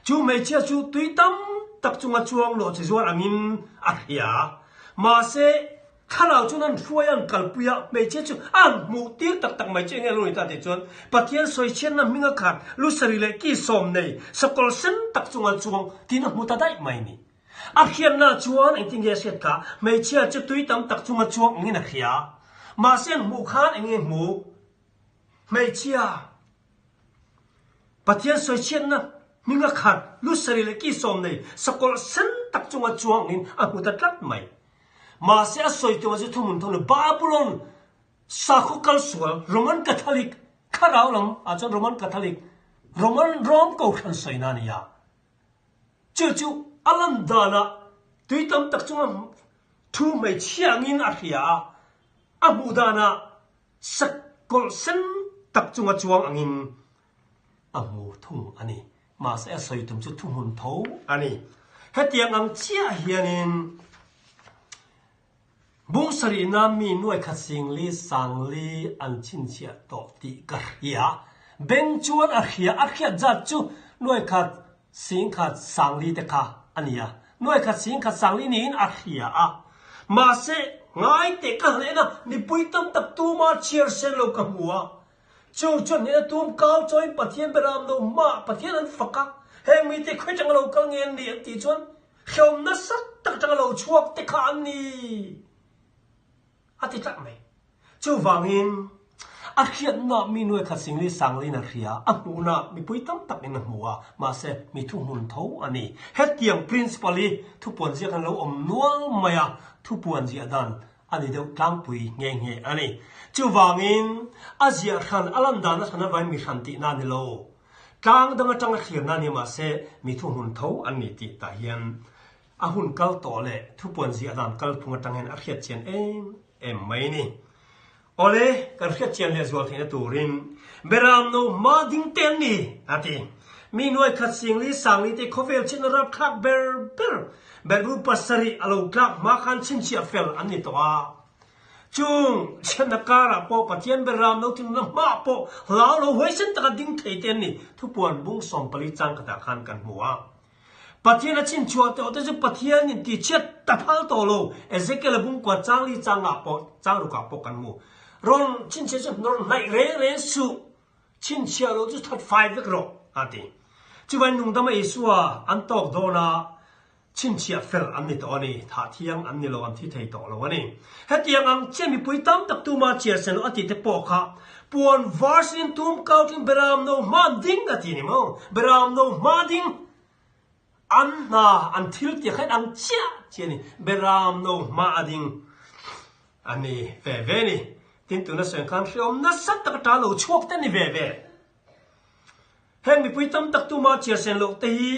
Chu hmeichhia chu tui tam tak chunga chuang lawh chi zuar angin a hria. Mahse, Thlarau chuan an hruai a, an kalpui a, hmeichhia chu a han hmuh tir tak tak mai chu eng nge a lo ni ta tih chuan Pathian sawichhiatna hminga khat lusari leh ki sawm nei sakawr sen tak chunga chuang tiin a hmu ta daih mai ni. A hriatna chuan engtin nge a hriat kha? Hmeichhia chu tui tam tak chunga chuang angin a hria. Mahse an hmuh khan eng nge hmu? Hmeichhia Pathian sawichhiatna hminga khat lusari leh ki sawm nei sakawlh sen tak chunga chuang angin a hmu ta tlat mai. Mahse a sawi tumah chu thuhmun thawng lo Babulon sakhaw kal sual Roman Catholic thlarau lam ah chuan Roman Catholic Roman Rome kohhran sawina a ni a. Chu chu a lan danah tui tam tak chunga thu hmeichhia angin a hria a, a hmuh danah sakawlh sen tak chunga chuang angin a hmu thung a ni. Mahse a sawi tum chu thuhmun tho a ni. Hetiang ang chiah hianin bung sarihna mi nuai khat singli sangli an chhinchhiah tawh tih ka hria. Beng chuan a hria, a hriat zat chu nuai khat singkhat sangli te kha a ni a. Nuai khat singkhat sangli niin a hria a. Mahse ngai teh ka han en a, mipui tam tak tuma chhiar sen lo ka hmu a. Chu chuan hnena tum kau chawiin Pathian beram lo hmaah Pathian an fak a, heng mite khawi atanga lo kal nge an ni an tih chuan hrehawm nasa tak atanga lo chhuak te kha an ni a ti tlat mai. Chuvangin a hriatna mi nuai khat singli sanglin a hria, a hmuhna mipui tam takin a hmu a, mahse mi thuhmun tho a ni. Hetiang principle hi thupuan ziak an lo awm nual mai a, thupuan ziah dan a ni deuh tlangpui nghe nghe a ni. Chuvangin, a ziah hran, a lan dan a hran avangin mi hran tihna a ni lo. Tlang dang atanga thlirna a ni mahse, mi thuhmun tho an ni tih tah hian a hun kal tawh leh thupuan ziah dan kalphung atang hian a hriat chian em em mai a ni. Awle, kan hriat chian leh zual theihna turin Beram no hma ding te an ni, a ti. Mi nuai khat singli sangli te khawvel chhiatna rapthlak ber ber berbu pasarih a lo tlak hma khan chhinchhiah fel an ni tawh a. Chung chhiatna karah pawh Pathian Beram no thinluna hmaah pawh hlau lo huaisen taka ding thei te an ni, thupuan bung 14 chang khatah khan kan hmu a. Pathian a chhinchhuah tawh te chu Pathian in tihchhiat ta phal tawh lo. Ezekiel a bungkua changli changah pawh changrukah pawh kan hmu. Rawn chhinchhiah chu rawn hnaih reng reng suh. Chhinchhiah lo chu that fai vek rawh a ti. Chuvain nungdama Isua an tawk dawn a, chhinchhiah fel an ni tawh a ni. Thah thiang an ni lo, an thi thei tawh lo a ni. Hetiang ang chiah mipui tam tak tuma chiar sen loh a tih te pawh kha puan var sin tum kau tling Beram no hma ding a ti ni maw? Beram no hma ding an hna an thil tih kha ang chiah chiah a ni. Beram no hma a ding a ni ve ve ni. Tin tuna sawi ang khan hreawm nasa tak ata lo chhuak te ni ve ve. Heng mipui tam tak tuma chiar sen loh te hi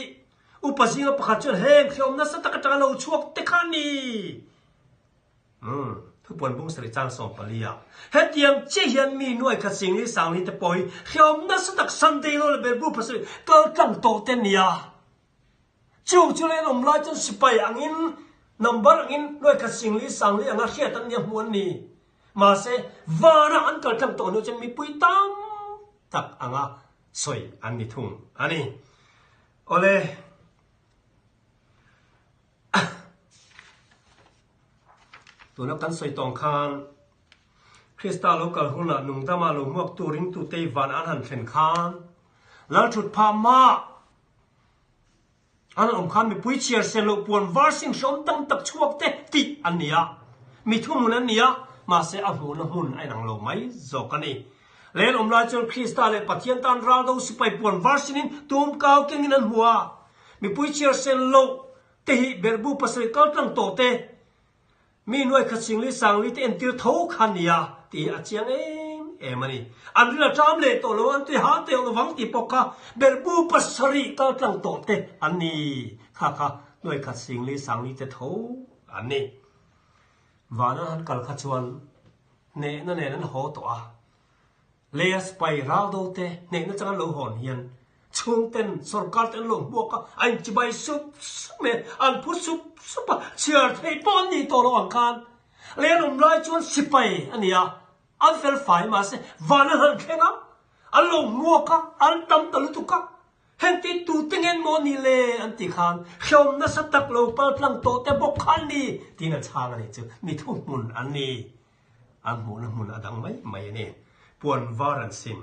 upa zinga pakhat chuan heng hreawm nasa tak atanga lo chhuak te kha a ni. Umm, thupuan bung sarih chang 14 ah hetiang chiah hian mi nuai khat singli sangli te pawh hi hreawm nasa tak Sunday law leh berbu pasarih kal tlang tawh te nia. Chung chu leh an awm lai chuan sipai angin number angin nuai khat singli sangli anga hriat an nia hmuh an ni. Mahse, vanah an kal tlang tawh hnu chuan mipui tam tak anga sawi an ni thung a ni. Awle. Tuna kan sawi tawng khan. Krista lo kal hunah nungdama lo hmuaktu ringtute i van an han thlen khan Lalthut phah mah an awm khan mipui chhiar sel loh puan var sin hreawm tam tak chhuak te tih an ni a, mi thuhmun an ni a, mahse a hmuhna hmun a inang lo mai zawk a ni. Len awm lai chuan Krista leh Pathian tan raldo sipai puan var sinin tum kau kengin an hmu a, mipui chhiar sel loh te hi berhbu pasarih kal tlang tawh te, Mi nuai khat singli sangli te entir tho kha nia tih hi a chiang em em a ni. An ril a ṭam leh tawh lo, an tui hal teh lo vang tih pawh kha berhbu pasarih kal tlang tawh te an ni. Kha kha nuai khat singli sangli te tho an ni. Vana han kal kha chuan hnehna nen an haw tawh a. Leia sipai raldo te hnehna chang an lo hawn hian chhungten sorkar te an lo hmuak a, a inchibai sup sup mai a, an phu sup sup a, chhiar theih pawh an nih tawh loh ang khan lei an awm lai chuan sipai a ni a, an fel fai mahse van an han thleng a, an lo hmuak a, an tam ta lutuk a, heng ti tute ngen maw ni le an ti khan hrehawm nasa tak lo pal tlang tawh te bawk kha an ni tiin an chhang a ni chu mi thuhmun an ni. An hmuhna hmun a dang mai mai a ni. Puan var an sin.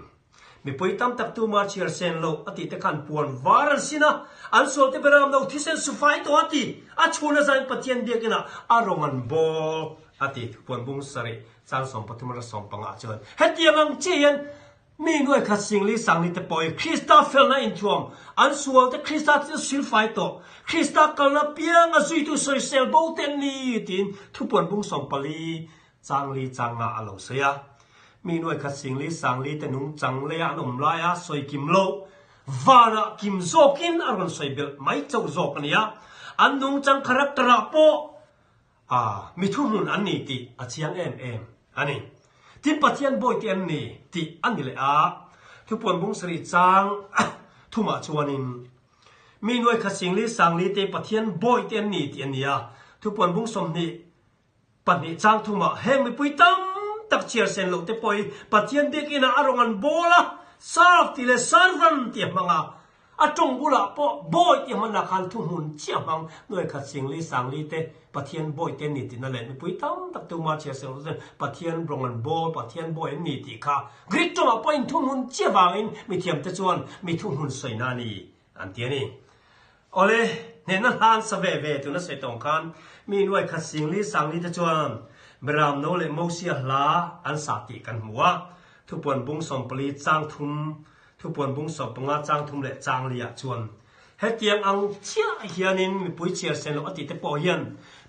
Mipui tam tak tuma chhiar sen loh a tih te khan puan var an sin a, an sualte beram lo thisen sufai tawh a ti. A chhun a zain Pathian biakinah a rawng an bawl a ti. Puan bung sarih chang 13 atang 15 chuan hetiang ang chiah hian mi nuai khat singli sangli te pawh hi Krista felna inthuam, an sualte Krista thil silfai tawh, Krista kalna pianga zuitu sawisel bo te an ni tiin thupuan bung 14 Changli changa a lo sawi a. Mi nuai khat singli sangli te nung chang leia an awm laia sawi kim loh vanah kim zawkin a rawn sawi belh mai chauh zawk a nia. An nung chang character ah pawh a mi thuhmun an ni tih a chiang em em a ni. Tin Pathian bawi te an ni tih a ni leh a. Thupuan bung sarih chang thumah chuanin mi nuai khat singli sangli te Pathian bawi te an ni tih a ni a. Thupuan bung 20 2 chang thumah heng mipui tam tak chhiar sen loh te pawh hi Pathian biakinah a rawn an bawl a, serve tih leh servant tih a hmang a, a tawng bulah pawh bawi tih a hmanah khan thuhmun chiah hmang nuai khat singli sangli te Pathian bawi te an ni tihna leh mipui tam tak tuma chhiar sen loh te chuan Pathian rawn an bawl, Pathian bawi an ni tih kha Greek tawngah pawh inthuhmun chiah vangin mithiam te chuan mi thuhmun sawina a ni An ti a ni. Awle, hnehna hlan sa ve ve tuna sawi tawng khan mi nuai khat singli sangli te chuan Beram no leh Mosia hla an sa tih kan hmu a. Thupuan bung 14 chang thum, Thupuan bung 15 chang thum leh chang li ah chuan hetiang ang chiah hianin mipui chhiar sen loh a tih te pawh hian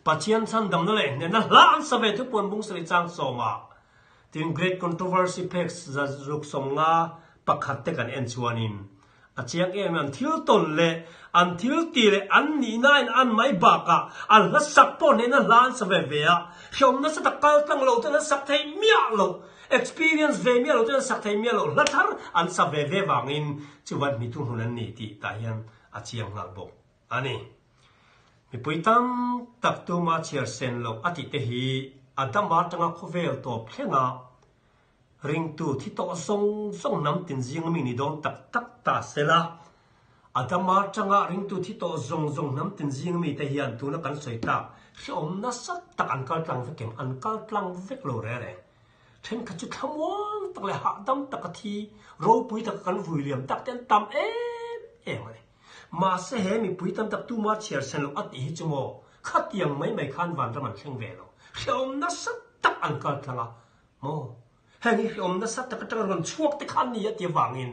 Pathian chhandamna leh hnehna hla an sa ve Thupuan bung 7 chang 10 ah tin Great Controversy phek 151 te kan en chuanin A chiang em an thil tawn leh an thil ti leh an nihna in an mai bakah an hla sak pawh hnehna hla an sa ve ve a, hrehawm nasa tak kal tlang lo ten an sak thei miah lo, experience ve miah lo ten an sak thei miah lo, hla thar an sa ve ve vangin chuvan mi thuhmun an ni tih tah hian a chiang nghal bawk a ni. Mipui tam tak tuma chhiar sen loh a tih te hi a dam atanga khawvel tawp thlenga Ringtu thi tawh zawng zawng hnam tin zinga mi ni dawn tak tak ta se la, Adama atanga ringtu thi tawh zawng zawng hnam tin zinga mite hian tuna kan sawi tak hrehawm nasa tak an kal tlang vek em? An kal tlang vek lo reng reng. Thenkhat chu thlamuang tak leh hahdam taka thi ropui taka kan vui liam tak te an tam em em a ni. Mahse he mipui tam tak tuma chhiar sen loh a tih hi chu maw khatiang mai mai khan vanram an thleng ve lo. Hrehawm nasa tak an kal tlang a, Maw? Heng hi hrehawm nasa tak atanga rawn chhuak te kha an ni a ti avangin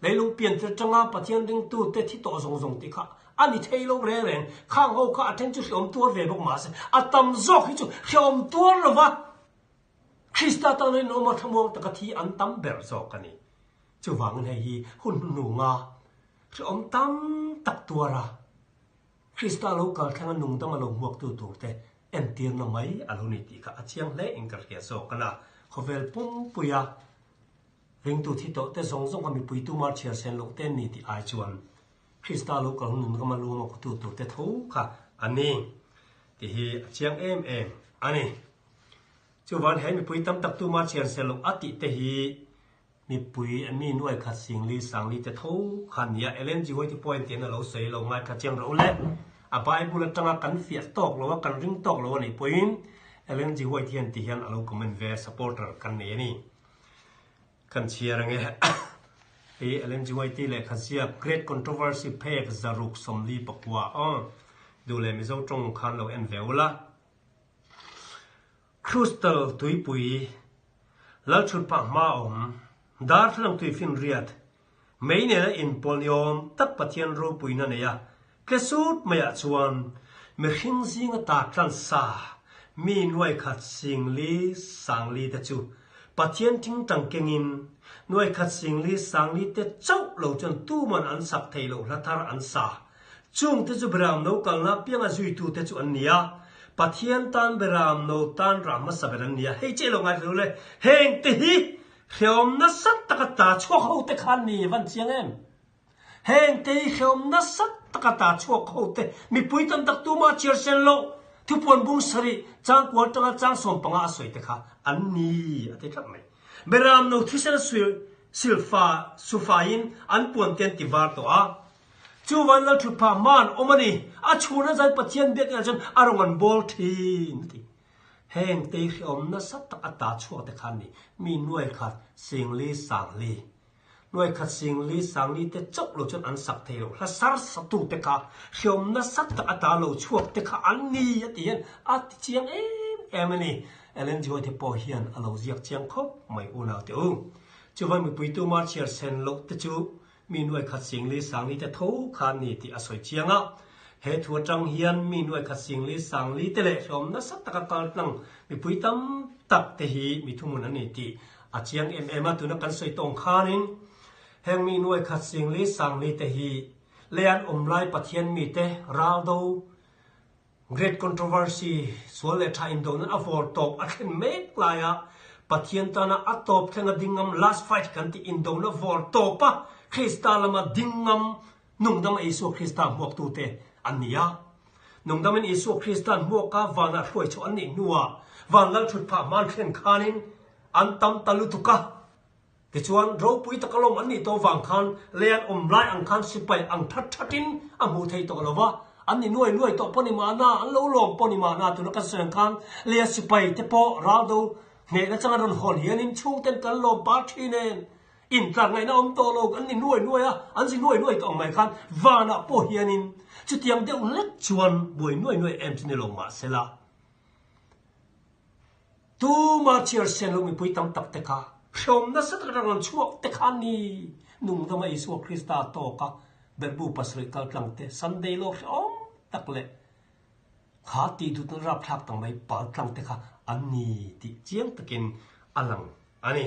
leilung pian tir atanga Pathian ringtute thi tawh zawng zawng tih kha a ni thei lo reng reng. Khang ho kha a then chu hrehawm tuar ve bawk mahse a tam zawk hi chu hrehawm tuar lova Krista tana inawm a thlamuang taka thi an tam ber zawk a ni. Chuvangin hei hi hun hnuhnunga hrehawm tam tak tuar a Krista lo kal thlenga nungdama lo hmuaktu turte entirna mai a lo ni tih kha a chiang hle in ka hria zawk a na. Khawvel pumpuia ringtu thi tawh te zawng zawng kha mipui tuma chhiar sen loh te an ni tih ai chuan Krista lo kal hun nungrama luama khawtu turte tho kha a ni tih hi a chiang em em a ni. Chuvan he mipui tam tak tuma chhiar sen loh a tih te hi Mipui a mi nuai khat singli sangli te tho kha nia Ellen G. White pawhin tiin a lo sawi lo ngaithla chiang rawh u le. A Bible atanga kan fiah tawk lo a, kan ring tawk lo a nih pawhin Ellen G White hian ti hian a lo comment ve supporter kan nei a ni. Kan chhiar ange. Hei Ellen G White lehkha ziak Great Controversy phek 649 aw. Duh leh Mizo tawng khan lo en ve ula. Crystal tuipui Lalchhut pah hma awm Darthlalang tuifinriat Mei nena inpawlh ni awm tak Pathian ropuina nei a, tle sut maiah chuan mihring zinga ta tlan sa mi nuai khat singli sangli te chu Pathian tingtang kengin nuai khat singli sangli te chauh lo chuan tuman an sak thei loh hla thar an sa. Chung te chu Beram no kalna pianga zuitu te chu an ni a, Pathian tan Beram no tan rah hmasa ber an ni a, hei chiah lo ngaithla lo le, heng te hi Hreawm nasa taka ta chhuak ho te khan mi van chiang em? Heng te hi hreawm nasa taka ta chhuak ho te mipui tam tak tuma chhiar sen loh thupuan bung sarih chang kual tanga chang 15 a sawi te kha an ni a ti tlat mai. Beram no thisen silfa sufaiin an puan te an ti var tawh a. Chu van lal thut phah hma an awm a ni. A chhuna zan Pathian biakna chuan a rawn an bawl thin a ti. Heng te hrehawm nasa tak a ta chhuak te khan ni mi nuai khat singli sangli nuai khat singli sangli te chauh lo chuan an sak thei lo hla sar satu te kha hrehawm nasa tak a ta lo chhuak te kha an ni a ti hian a ti chiang em em a ni. Ellen G. White te pawh hian a lo ziak chiang khawp mai unau te u. Chuvan mipui tuma chhiar sen loh te chu Mi nuai khat singli sangli te tho khan ni tih a sawi chiang a. He thu atang hian mi nuai khat singli sangli te leh hlawm nasa taka kal tlang mipui tam tak te hi mi thuhmun an ni tih a chiang em em a. Tuna kan sawi tawng khanin heng mi nuai khat singli sangli te hi lei an awm lai Pathian mite raldo Great Controversy, sual leh tha indona a vawr tawp a thlen mek laia Pathian tana a tawp thlenga ding ngam last fight kan tih indona vawr tawpa Krista lama ding ngam nungdama Isua Krista hmuaktute an ni a. Nungdamin Isua Krista'n hmuaka vanah hruai chhuah an nih hnuah van lal thut phah hma an thlen khanin an tam ta lutuk a. Tichuan, ropui taka lawm an nih tawh vang khan lei an awm lai ang khan sipai ang that thatin a hmuh theih tawh lo va, an ni nuai nuai tawh pawh ni mahna, an lo lawm pawh ni mahna, tuna kan sawi ang khan leia sipai te pawh raldo hnehna changa rawn hawn hianin chhungten kan lawm par thin em, intlar ngaihna awm tawh lo, an ni nuai nuai a, an zi nuai nuai tawh ang mai khan vanah pawh hianin chutiang deuh hlek chuan buai nuai nuai em chu ni lo mahsela. Tuma chhiar sen loh mipui tam tak te kha hrehawm nasa tak atang rawn chhuak te kha an ni. Nungdama Isua Krista tawka berhbu pasarih kal tlang te Sunday law hrehawm tak leh kha tih dutna rapthlak tak mai pal tlang te kha an ni tih chiang takin a lang a ni.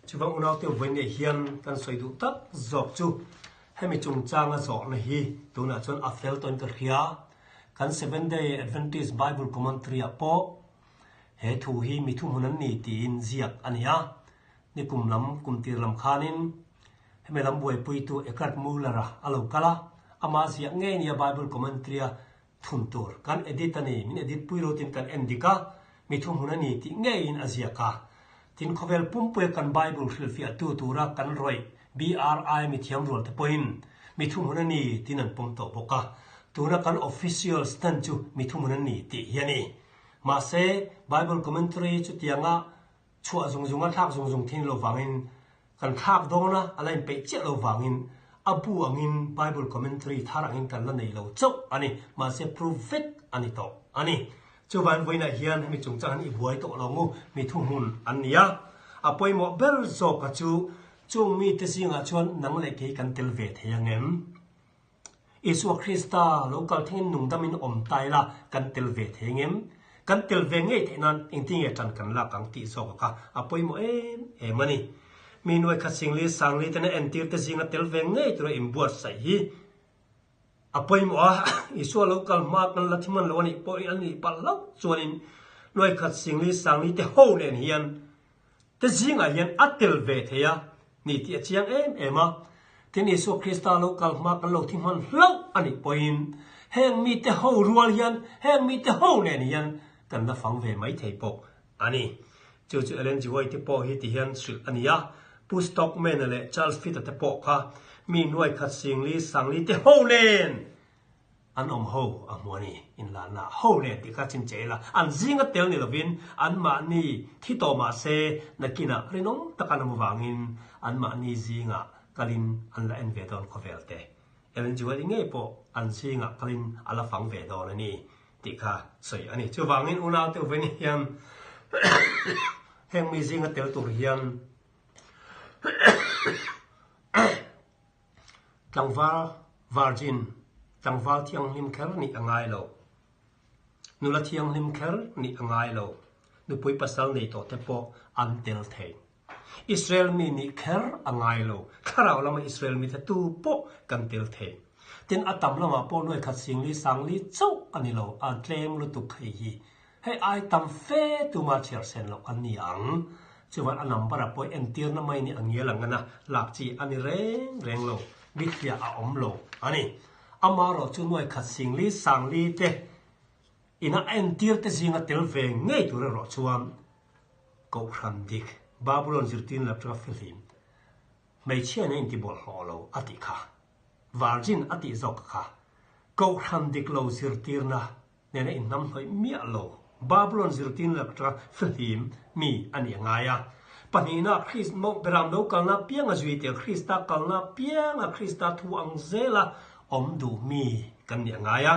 Chuvang unaute vawiin leh hian kan sawi duh tak zawk chu hemi chungchanga zawhna hi tunah chuan a fel tawhin ka hria. Kan Seventh Day Adventist Bible Commentary ah pawh He thu hi mi thuhmun an ni tiin ziak a ni a, nikum lam kum tir lam khanin hemi lam buaipuitu Eckhart Muller-a a lo kal a, amah ziak ngei nia Bible Commentary-a thun tur kan edit a ni, min edit pui lo tiin kan en dik a, mi thuhmun a ni tih ngeiin a ziak a. Tin, khawvel pumpuia kan Bible hrilhfiahtu tura kan rawih BRI mithiam rual te pawhin mi thuhmun a ni tiin an pawm tawh bawk a, tuna kan official stand chu mi thuhmun a ni tih hi a ni. Mahse, Bible commentary chutianga chhuah zung zunga thlak zung zung thin lo vangin, kan thlak dawn a, a la inpeih chiah lo vangin a bu angin Bible commentary thar angin kan la nei lo chauh a ni. Mahse, proof vek a ni tawh a ni. Chuvain vawiinah hian hemi chungchang hian i buai tawh lo ngu, mi thuhmun an ni a. A pawimawh ber zawka chu chung mite zingah chuan nang leh kei kan tel ve thei ang em? Isua Krista lo kal thlengin nungdamin awm ta ila kan tel ve thei ngem? Kan tel ve ngei theih nan engtin nge ṭan kan lak ang tih zawk kha a pawimawh em em a ni. Mi nuai khat singli sangli tena entir te zinga tel ve ngei tura inbuatsaih hi a pawimawh a, Isua lo kal hma kan la thi hman lo a nih pawhin a nih palh hlauh chuanin nuai khat singli sangli te ho nen hian Te zingah hian a tel ve thei a ni tih a chiang em em a. Tin, Isua Krista lo kal hma kan lo thi hman hlauh a nih pawhin heng mite ho rual hian, heng mite ho nen hian kan la fang ve mai thei bawk a ni. Chu chu Ellen G. White te pawh hi ti hian hrilh a ni a, Pu Stockman-a leh Charles Fitt-a te pawh kha mi nuai khat singli sangli te ho nen. An awm ho a hmu a ni. Inlanna ho nen tih kha chim che ila, an zinga tel ni lovin anmahni thi tawh mah se nakinah rinawm tak an awm avangin anmahni zingah kalin an la en ve dawn khawvel te. Ellen G. White-i ngei pawh an zingah kalin a la fang ve dawn a ni tih kha sawi a ni. Chuvangin unaute uvain hian heng mi zinga tel tur hian Tlangval virgin, tlangval thianghlim kher nih a ngai lo. Nula thianghlim kher nih a ngai lo. Nupui pasal nei tawh te pawh an tel thei. Israel mi nih kher a ngai lo. Thlarau lama Israel mite tu pawh kan tel thei. Tin, a tam lamah pawh nuai khat singli sangli chauh a ni lo, a tlem lutuk hei hi. Hei ai tam fe tuma chhiar sen loh an ni ang. Chuvan a number a pawh entirna mai ni a ngial ang ngana lak chi a ni reng reng lo, bithliah a awm lo a ni. Amaherawh chu nuai khat singli sangli te ina a entir te zinga tel ve ngei tur erawh chuan Kohhran dik Babulon zirtirna lak atanga fihlim hmeichhia in a intibawlhhlawh lo a tih kha. Virgin a tih zawk kha Kohhran dik lo zirtirna nena inhnamhnawih miah lo Babulon zirtirna lak atanga fihlim mi a nih a ngai a. Pahnihna, Krist Beram lo kalna pianga zui tel Krista kalna pianga Krista thu ang zela awm duh mi kan nih a ngai a.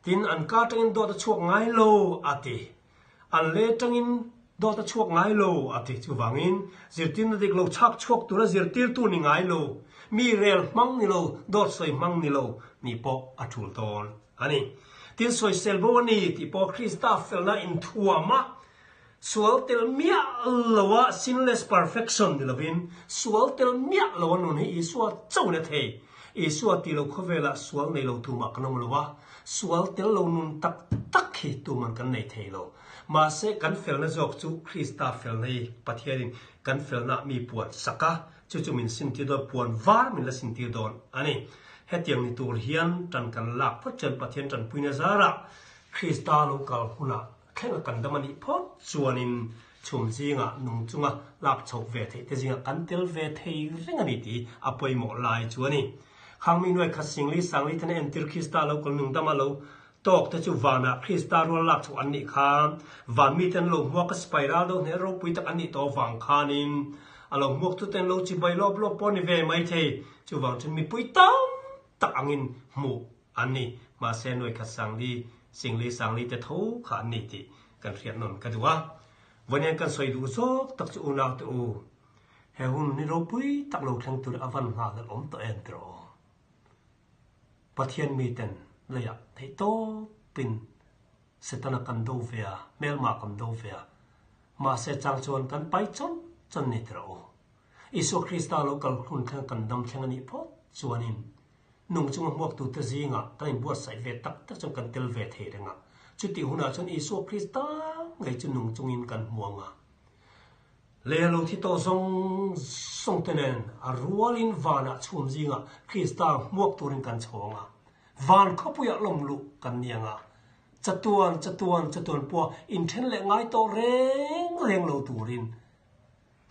Tin, an ka atangin dawt a chhuak ngai lo a ti. An le tangin dawt a chhuak ngai lo a ti. Chuvangin, zirtirna dik lo chhak chhuak tura zirtirtu ni ngai lo, mi rel hmang ni lo, dawt sawi hmang ni lo nih pawh a tul dawn a ni. Tin, sawisel bo a ni tih pawh Krista felna inthuam a, sual tel miah loa sinless perfection ni lovin, sual tel miah loa nun hi Isua chauhin a thei. Isua tih lo khawvelah sual nei lo tumah kan awm lo a, Sual tel lo nun tak tak hi tuman kan nei thei lo. Mahse, kan felna zawk chu Krista felna hi Pathianin kan felna mi puan sak a, chu chu min sintir dawn, puan var min la sintir dawn a ni. Hetiang ni tur hian tan kan lak phawt chuan Pathian tanpuina zarah Krista lo kal hunah thlenga kan dam a nih phawt chuanin chhum zingah nung chunga lak chhoh ve theih te zingah kan tel ve thei reng a ni tih a pawimawh lai chu a ni. Khang mi nuai khat Singli Sangli ten a entir Krista lo kal nung dama lo tawk te chu vanah Krista rual lak chhoh an nih kha. Van mi ten lo hmuak a sipai ral do hneh ropui tak an nih tawh avang khanin a lo hmuak tu ten lo chibai lawp lawp pawh a ni ve mai thei. Chuvang chuan mipui tam tak angin hmuh an ni. Mahse nuai khat Sangli Singli Sangli te tho kha an ni tih kan hriat nawn ka duh a. Vawiin kan sawi duh zawk tak chu unau te u. He hun ni ropui tak lo thleng tur a van nghah awm tawh em tiraw aw. Pathian miten leiah theih tawpin Setana kan do ve a, hmelma kan do ve a, mahse chang chuan kan pai chawn chawn ni tiraw aw. Isua Krista lo kal hun thleng kan dam thleng a nih phawt chuanin nung chunga hmuaktute zingah kan inbuatsaih ve tak tak chuan kan tel ve thei reng a. Chutih hunah chuan Isua Krista ngei chu nung chungin kan hmu ang a. Lei a lo thi tawh zawng zawng te nen a rualin vanah chhum zingah Krista hmuak turin kan chhawng a, van khawpuiah lawm luh kan ni ang a, chatuan chatuan chatuan pawha inthen leh ngai tawh reng reng lo turin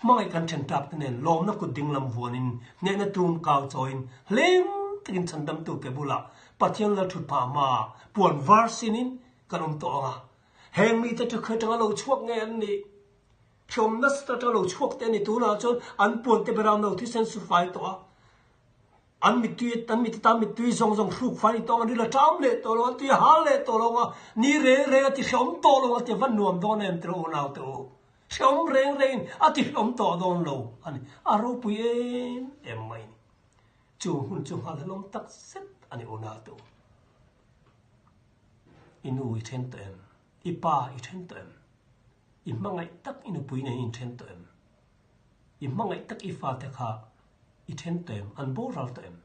hmangaih kan then tak te nen lawmna kut dinglam vuanin hnehna tum kau chawiin hlim takin chhandamtu ke bulah Pathian lalthut phah hmaah puan var sinin kan awm tawh ang a, heng mite chu khawi atanga lo chhuak nge an nih? Hlawm nasa taka lo chhuak te a ni. Tunah chuan an puan te beram lo thisen su fai tawh a, an mittui an mit atan mittui zawng zawng hruk fai ni tawh ang, an ril a ṭam leh tawh lo, an tui a hal leh tawh lo ang a, ni reng reng a ti hrehawm tawh lo ang a ti a va nuam dawn em tiraw unau te u. Hrehawm reng rengin a ti hrehawm tawh dawn lo a ni. A ropui em em mai a ni. Chu hun chu nghal hlawm tak zet a ni unau te u. I nu i then tawh em? I pa i then tawh em? I hmangaih tak i nupui nen in then tawh em? I hmangaih tak i fate kha i then tawh em? An boral tawh em?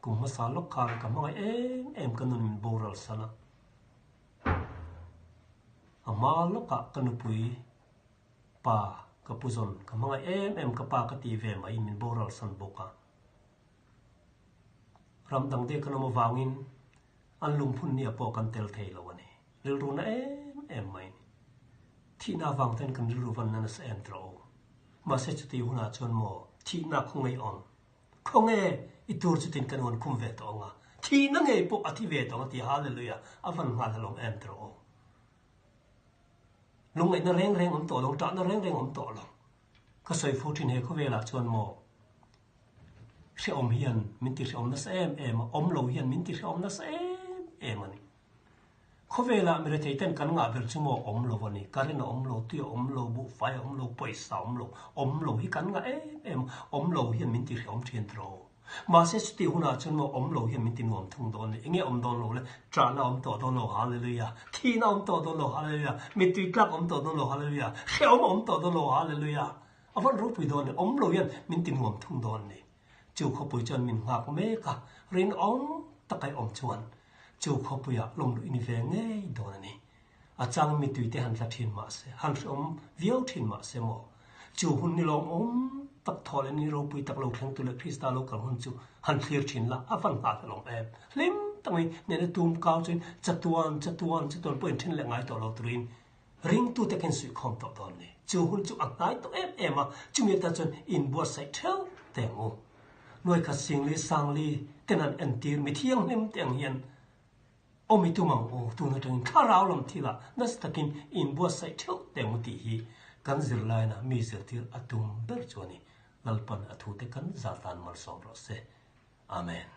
Kum hmasa lawk khan ka hmangaih em em ka nun min boral san a. A hma lawkah ka nupui pa ka pu zawn ka hmangaih em em ka pa ka ti ve mai min boral san bawk a. Ram dang dek an awm avangin an lungphun nia pawh kan tel thei lo a ni. Rilru na em em mai a ni. Thihna avang ten kan rilru van na nasa em tawh o. Mahse chuti hunah chuan maw thihna khawngaih awm? Khawnge i tur chutin kan uan khum ve tawh ang a? Thihna ngei pawh a thi ve tawh ang a ti. Hallelujah! A van nghal hlawm em tawh aw. Lungngaihna reng reng awm tawh lo, ṭahna reng reng awm tawh lo. Ka sawi fo ṭhin he khawvelah chuan maw hrehawm hian min ti hrehawm nasa em em a, awm lo hian min ti hrehawm nasa em em a ni. Khawvelah mi rethei ten kan ngah ber chu maw awm lo a ni, current a awm lo, tui a awm lo, buhfai a awm lo, pawisa a awm lo, awm lo hi kan ngah em em a, awm lo hian min ti hrehawm ṭhin tawh. Mahse chutih hunah chuan maw awm lo hian min ti nuam thung dawn ni. Enge awm dawn lo le? Ṭahna awm tawh dawn lo, Hallelujah! Thihna awm tawh dawn lo, Hallelujah! Mittui tlak awm tawh dawn lo, Hallelujah! Hrehawm awm tawh dawn lo, Hallelujah! A van ropui dawn ni. Awm lo hian min ti nuam thung dawn ni. Chu khawpui chuan min nghak mek a, rinawm taka i awm chuan chu khawpuiah lawmluh i ni ve ngei dawn a ni. A chang mittui te han tla thin mah se, han hrehawm viau thin mah se maw? Chu hun ni lawmawm tak thaw leh ni ropui tak lo thleng tu leh Krista lo kal hun chu han thlir thin la, a van nghah hlelawm em? Hlim tak mai nena tum kau chuin chatuan, chatuan, chatuan pawh inthen leh ngai tawh lo turin ringtu te khin suihkhawm tawh dawn ni. Chu hun chu a hnai tawh em em a, chumi atan chuan inbuatsaih theuh teh ang u. Nuaikhat Singli Sangli ten an entir mi thianghlim te ang hian Awm i tum ang u, tun atangin thlarau lam thilah nasa takin inbuatsaih theuh teh ang u tih hi kan zirlaina mi zirtir a tum ber chu a ni. Lalpan a thute kan zar tan malsawm rawh se. Amen.